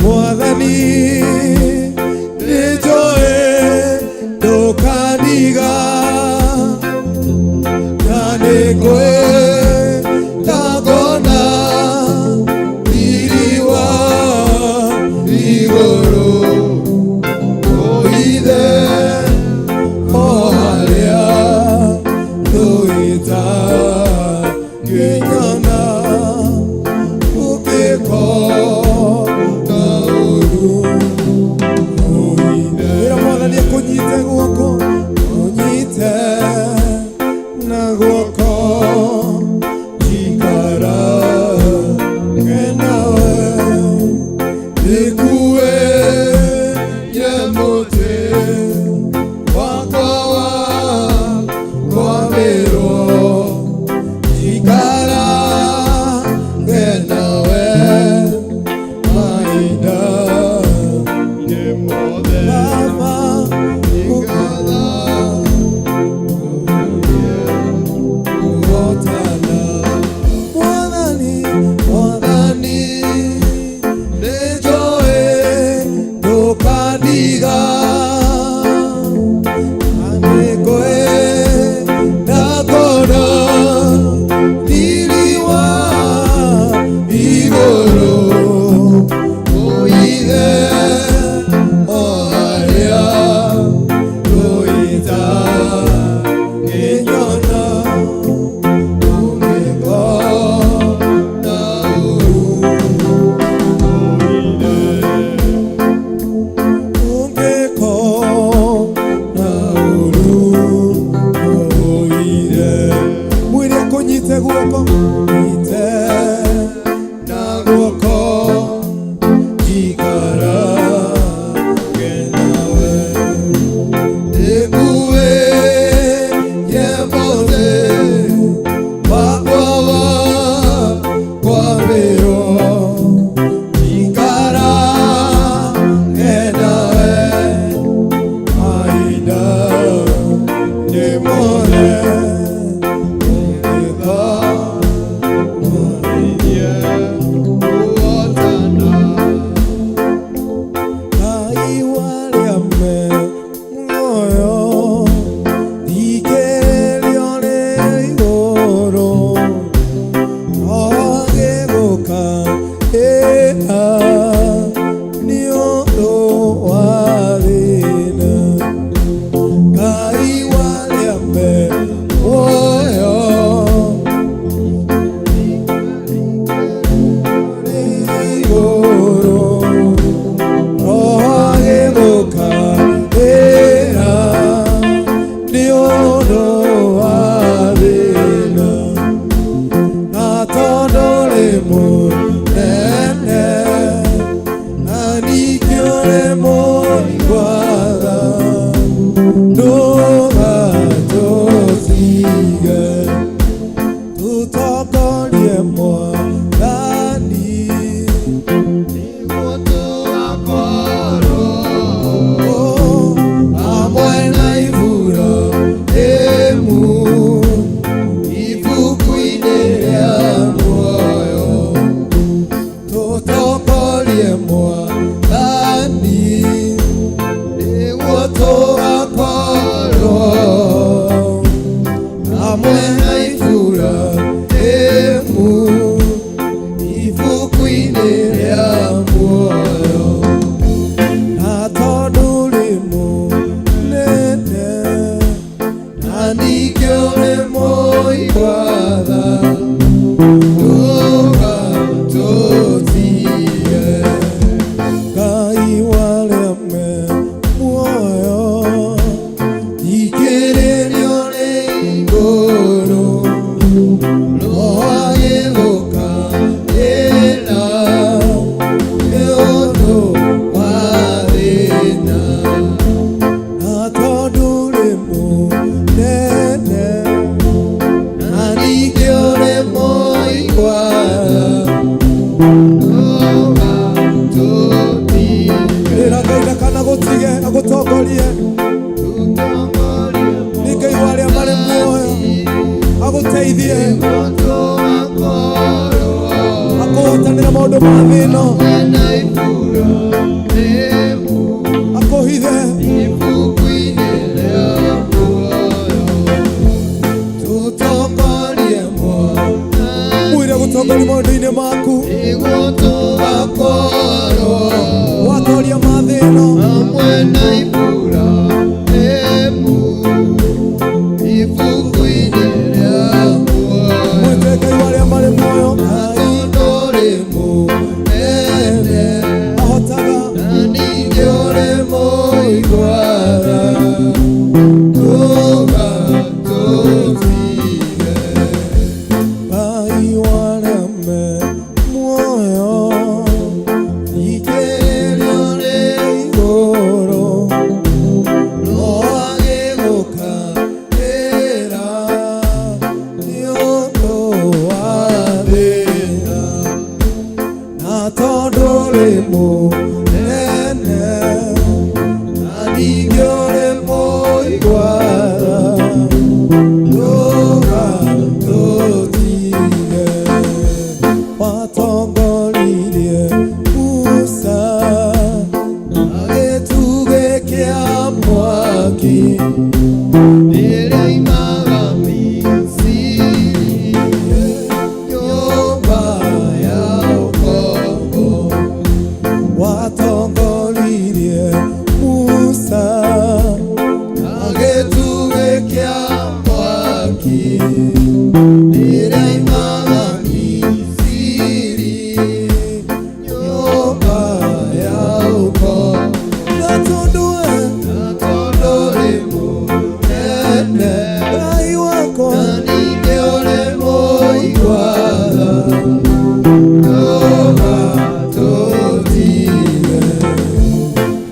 Mwathani nĩnjũĩ. Kũnyite guoko, ũnyite na guoko, njikarage nawe, ndĩkuĩre mũtĩ wakwa wa kwambĩrwo, njikarage nawe mahinda Baba, kuhotana. Mwathani, Mwathani, nĩnjũĩ ndũkandiga. Na nĩngũĩ ndakuona riri wa igũrũ, ũige o harĩa rũita ngĩnyona. Kũnyite guoko, nyite na guoko, njikarage nawe, ndĩkuĩre mũtĩ wakwa wa kwambĩrwo, njikarage nawe mahinda nĩ mothe, Ngai warĩa me muoyo, thikĩrĩrio nĩ igũrũ, agĩgũka ĩra nĩ ũndũ wa thĩna. Ngai warĩa me muoyo, nĩ igũrũ, agĩgũka ĩra nĩ ũndũ wa thĩna. Na tondũ rĩ mũnene, na ningĩ ũrĩ mũigua-tha, ndũgatũtige, tũtongorie Mwathani. Hamwe na Iburahĩmu, ibuku-inĩ rĩa muoyo, tũtongorie Mwathani, nĩguo tũgakorwo hamwe na Iburahĩmu, ibuku-inĩ rĩa muoyo. Na tondũ rĩ mũnene, na ningĩ ũrĩ mũigua-tha, ndũgatũtige. Ngai warĩa me muoyo, Rĩrĩa imaga Misiri, nyũmba ya ũkombo. Watongoririe Musa Na gĩtugĩ kĩa mwaki. Rĩrĩa imaga Misiri, nyũmba ya ũkombo. Na tondũ we Na tondũ ũrĩ mũnene, Ngai wakwa na ningĩ ũrĩ mũigua-tha, ndũgatũtige.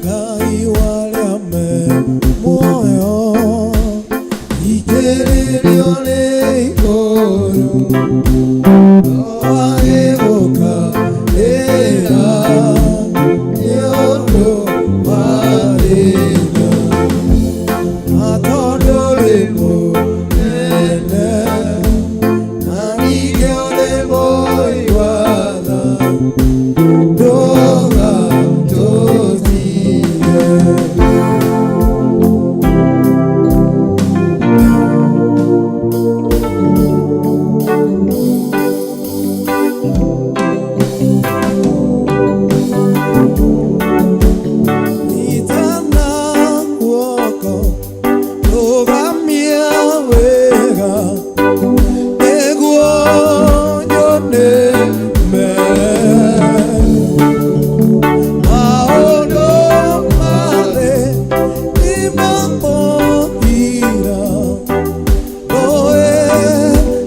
Ngai warĩa me muoyo Ikĩrĩrio nĩ igũrũ, no agĩgũkaĩra nĩ ũndũ wa thĩna. Na tondũ Ũrĩ mũnene, na ningĩ ũrĩ mũigua-tha, ndũgatũtige. Itana guoko rũgamia wega nĩguo nyone mbere maũndũ marĩ nĩmamũthira noe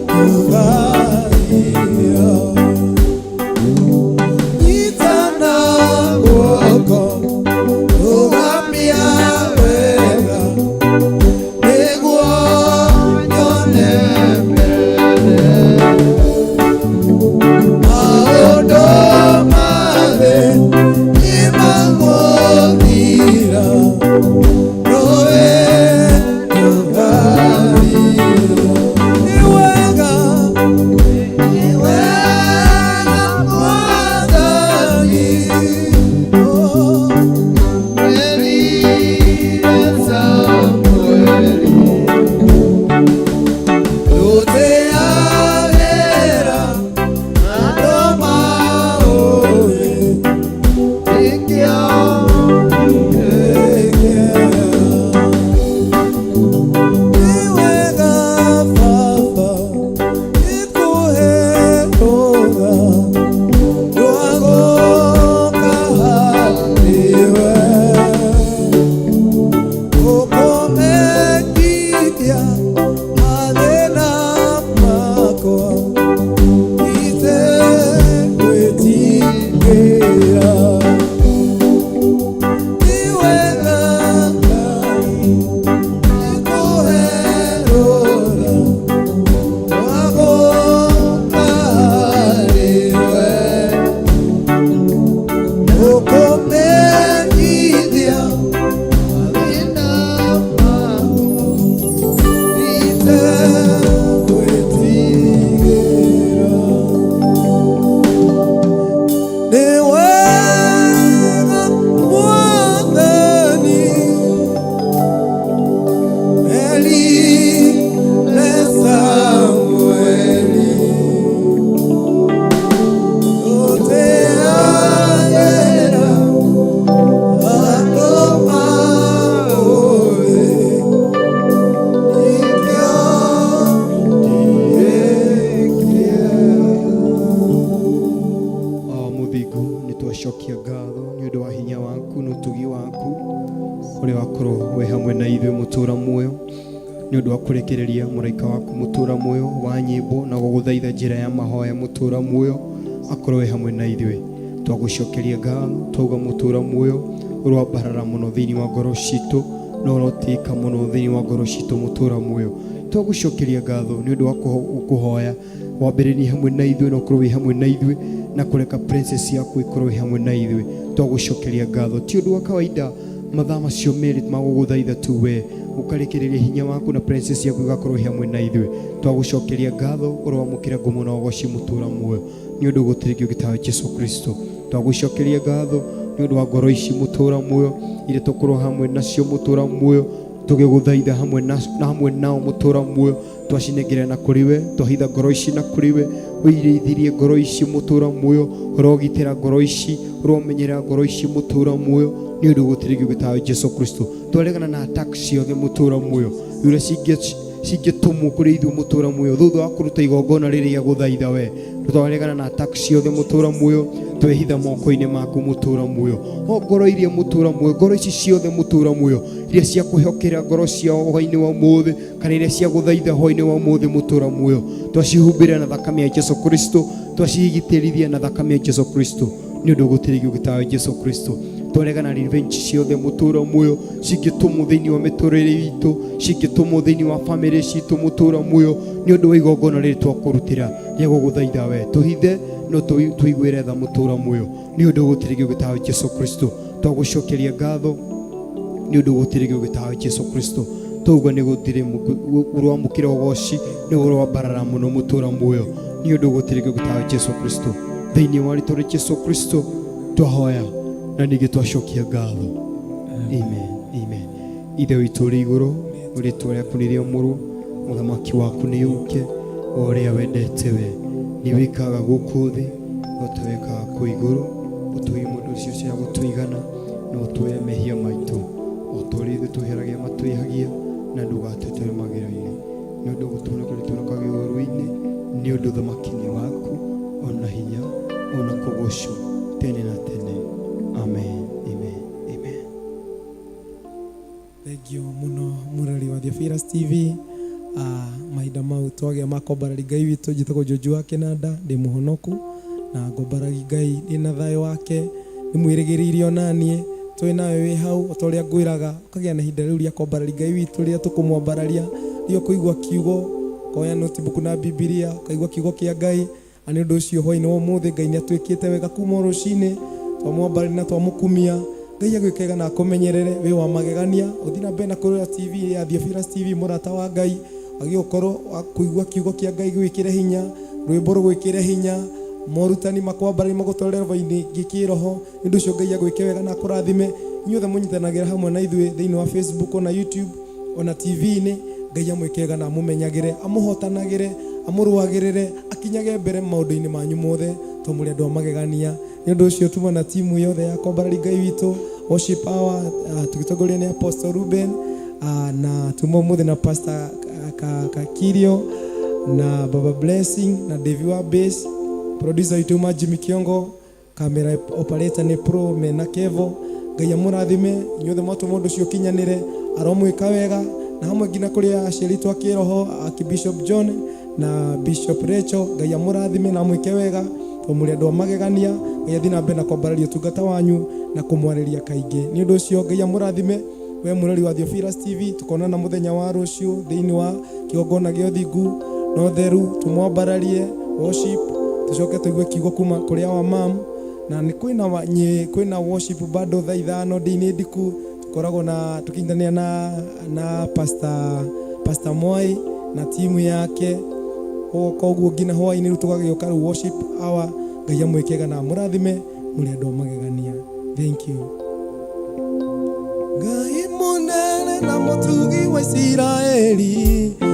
ndũgathira. Itana guoko rũgamia wega Nĩguo nyone mbere maũndũ marĩ nĩmagũthira, nowe ndũgathira. Nĩ wega Nĩ wega Mwathani, oh. Erire Samueli, ndũteagĩra andũ maũĩ, nĩkĩo O mũthingu nĩ twacokia ngatho nĩ ũndũ wa hinya waku na ũtugi waku ũrĩa wakorwo wĩ hamwe na ithuĩ mũtũra muoyo nĩ ũndũ wa kũrekereria mũraika waku mũtũra muoyo wa nyĩmbo na gũgũthaitha njĩra ya mahoya mũtũra muoyo akorwo wĩ hamwe na ithuĩ twagũcokeria ngatho twauga mũtũra muoyo ũroambarara mũno thĩinĩ wa ngoro citũ na ũrotĩka mũno thĩinĩ wa ngoro citũ mũtũra muoyo twagũcokeria ngatho nĩ ũndũ wa kũhoya wambĩrĩrie hamwe na ithuĩ na ũkorwo wĩ hamwe na ithuĩ na kũreka princess yaku ĩkorwo ĩ hamwe na ithuĩ twagũcokeria ngatho ti ũndũ wa kawaida mathaa macio merĩ magũgũthaitha tu we ũkarekereria hinya waku na princess yaku ĩgakorwo ĩ hamwe na ithuĩ twagũcokeria ngatho ũroamũkĩra ngumo na ũgoci mũtũra muoyo nĩ ũndũ gũtirĩ kĩngĩ tawe Jesu Kristo twagũcokeria ngatho nĩ ũndũ wa ngoro ici mũtũra muoyo iria tũkorwo hamwe nacio mũtũra muoyo Tũgĩgũthaitha hamwe na hamwe nao mũtũra muoyo, twacinengera na kũrĩ we, twahitha ngoro ici na kũrĩ we, ũirĩithirie ngoro ici mũtũra muoyo, ũrogitĩra ngoro ici, ũromenyerera ngoro ici mũtũra muoyo, nĩ ũndũ gũtirĩ kĩngĩ tawe Jesu Kristo. Twaregana na attack ciothe mũtũra muoyo iria cingĩtũmwo kũrĩ ithuĩ mũtũra muoyo thutha wa kũruta igongona rĩrĩ rĩa gũthaitha we. Twaregana na attack ciothe mũtũra muoyo, twehitha moko-inĩ maku mũtũra muoyo. O ngoro iria mũtũra muoyo, ngoro ici ciothe mũtũra muoyo iria cia kwĩhokera ngoro ciao hwainĩ wa ũmũthĩ, kana iria cia gũthaitha hwainĩ wa ũmũthĩ mũtũra muoyo, twacihumbĩra na thakame ya Jesu Kristo, twacigitĩrithia na thakame ya Jesu Kristo, nĩ ũndũ gũtirĩ kĩngĩ tawe Jesu Kristo. Twaregana revenge ciothe mũtũra muoyo cingĩtũmwo thĩinĩ wa mĩtũrĩre itũ, cingĩtũmwo thĩinĩ wa famĩlĩ citũ mũtũra muoyo, nĩ ũndũ wa igongona rĩrĩ twakũrutĩra rĩa gũgũthaitha we, tũhithe no tũiguĩre tha mũtũra muoyo, nĩ ũndũ gũtirĩ kĩngĩ tawe Jesu Kristo. Twagũcokeria ngatho nĩ ũndũ gũtirĩ kĩngĩ tawe Jesu Kristo. Twauga nĩ gũtirĩ ũrwamũkĩra ũgoci, nĩ ũrwambarara mũno mũtũra muoyo, nĩ ũndũ gũtirĩ kĩngĩ tawe Jesu Kristo. Thĩinĩ wa rĩtwa rĩa Jesu Kristo twahoya na ningĩ twacokia ngatho. Amen, amen. Ithe witũ ũrĩ igũrũ, rĩtwa rĩaku nĩ rĩamũrwo, ũthamaki waku nĩ ũke, o ũrĩa wendete we nĩ wĩkaga gũkũ thĩ o ta wĩkaga kũu igũrũ. Ũtũhe mũndũ ũcio cia gũtũigana, na ũtũhe mehia maitũ o ta ũrĩa ithuĩ twĩheragia matwĩhagia, na ndũgatũtware magerio-inĩ, nĩ ũndũ gũtũhonokia ũrĩtũhonokagia ũũru-inĩ, nĩ ũndũ ũthamaki nĩ waku, ona hinya, ona kũgocwo tene na tene. Amen, amen, amen. Thank you muno mũrori wa Theophilus TV. Mahinda mau twagĩa ma kwambarari Ngai witũ. Njĩtagwo Njonju wa Kĩnanda, ndĩ mũhonoku na ngwambarari Ngai ndĩ na thayũ wake, nĩ mwĩrĩgĩrĩire onaniĩ twĩ nawe wĩ hau. O ta ũrĩa ngwĩraga, ũkagĩa na ihinda rĩu rĩa kwambarari Ngai witũ, rĩrĩa tũkũmwambararia, rĩrĩa ũkũigua kiugo, ũkoya notebook na Bibilia, ũkaigua kiugo kĩa Ngai. Na nĩ ũndũ ũcio hwainĩ wa ũmũthĩ Ngai nĩ atwĩkĩte wega kuma o rũcinĩ twamwambarari na twamũkumia. Ngai agwĩkega na akũmenyerere, wĩ wa magegania. Ũthiĩ na mbere na kũrora TV ya Theophilus TV, mũrata wa Ngai, wagĩrĩirwo gũkorwo wa kũigua kiugo kĩa Ngai gĩgwĩkĩre hinya, rwĩmbo rũgwĩkĩre hinya, morutani makwambarari magũtwarĩre roho-inĩ ingĩ kĩroho. Nĩ ũndũ ũcio Ngai agwĩke wega na akũrathime. Inyuothe mũnyitanagĩra hamwe na ithuĩ thĩinĩ wa Facebook ona YouTube ona TV-inĩ, Ngai amwĩke wega na amũmenyagĩre, amũhotanagĩre, amũrũagĩrĩre, akinyage mbere maũndũ-inĩ manyu mothe, tondũ mũrĩ andũ a magegania. Nĩ ũndũ ũcio tuma na timu yothe ya kwambarari Ngai witũ worship hour, tũgĩtongoria nĩ Apostle Ruben, na tuma ũmũthĩ na Pastor Kakirio na Baba Blessing na Davy wa bass, producer witũ ma Jimmy Kiongo, camera operator nĩ Pro mena Kevo. Ngai amũrathime inyuothe mwatũma ũndũ ũcio ũkinyanĩre, aromwĩka wega, na hamwe nginya kũrĩ aciari twa kĩroho, Archbishop John na Bishop Rachel. Ngai amũrathime na amwĩke wega, tondũ mũrĩ andũ a magegania. Ngai athiĩ na mbere na kwambararia ũtungata wanyu na kũmwarĩria kaingĩ. Nĩ ũndũ ũcio Ngai amũrathime we mũrori wa Theophilus TV. Tũkonana mũthenya wa rũciũ thĩinĩ wa kĩgongona gĩa ũthingu na ũtheru, tũmwambararie worship, tũcoke tũigue kiugo kuma kũrĩ our mam. Na nĩ kwĩna worship bado thaa 5 ndĩ-inĩ ndiku, tũkoragwo na tũkĩnyitanĩra na Pastor Mwai na timu yake. Koguo nginya hwaĩ-inĩ rĩu tũgagĩũka rĩu worship hour. Ngai amwĩkega na amũrathime, mũrĩ andũ a magegania. Thank you. Ngai mũnene na mũtugi wa Isiraeli.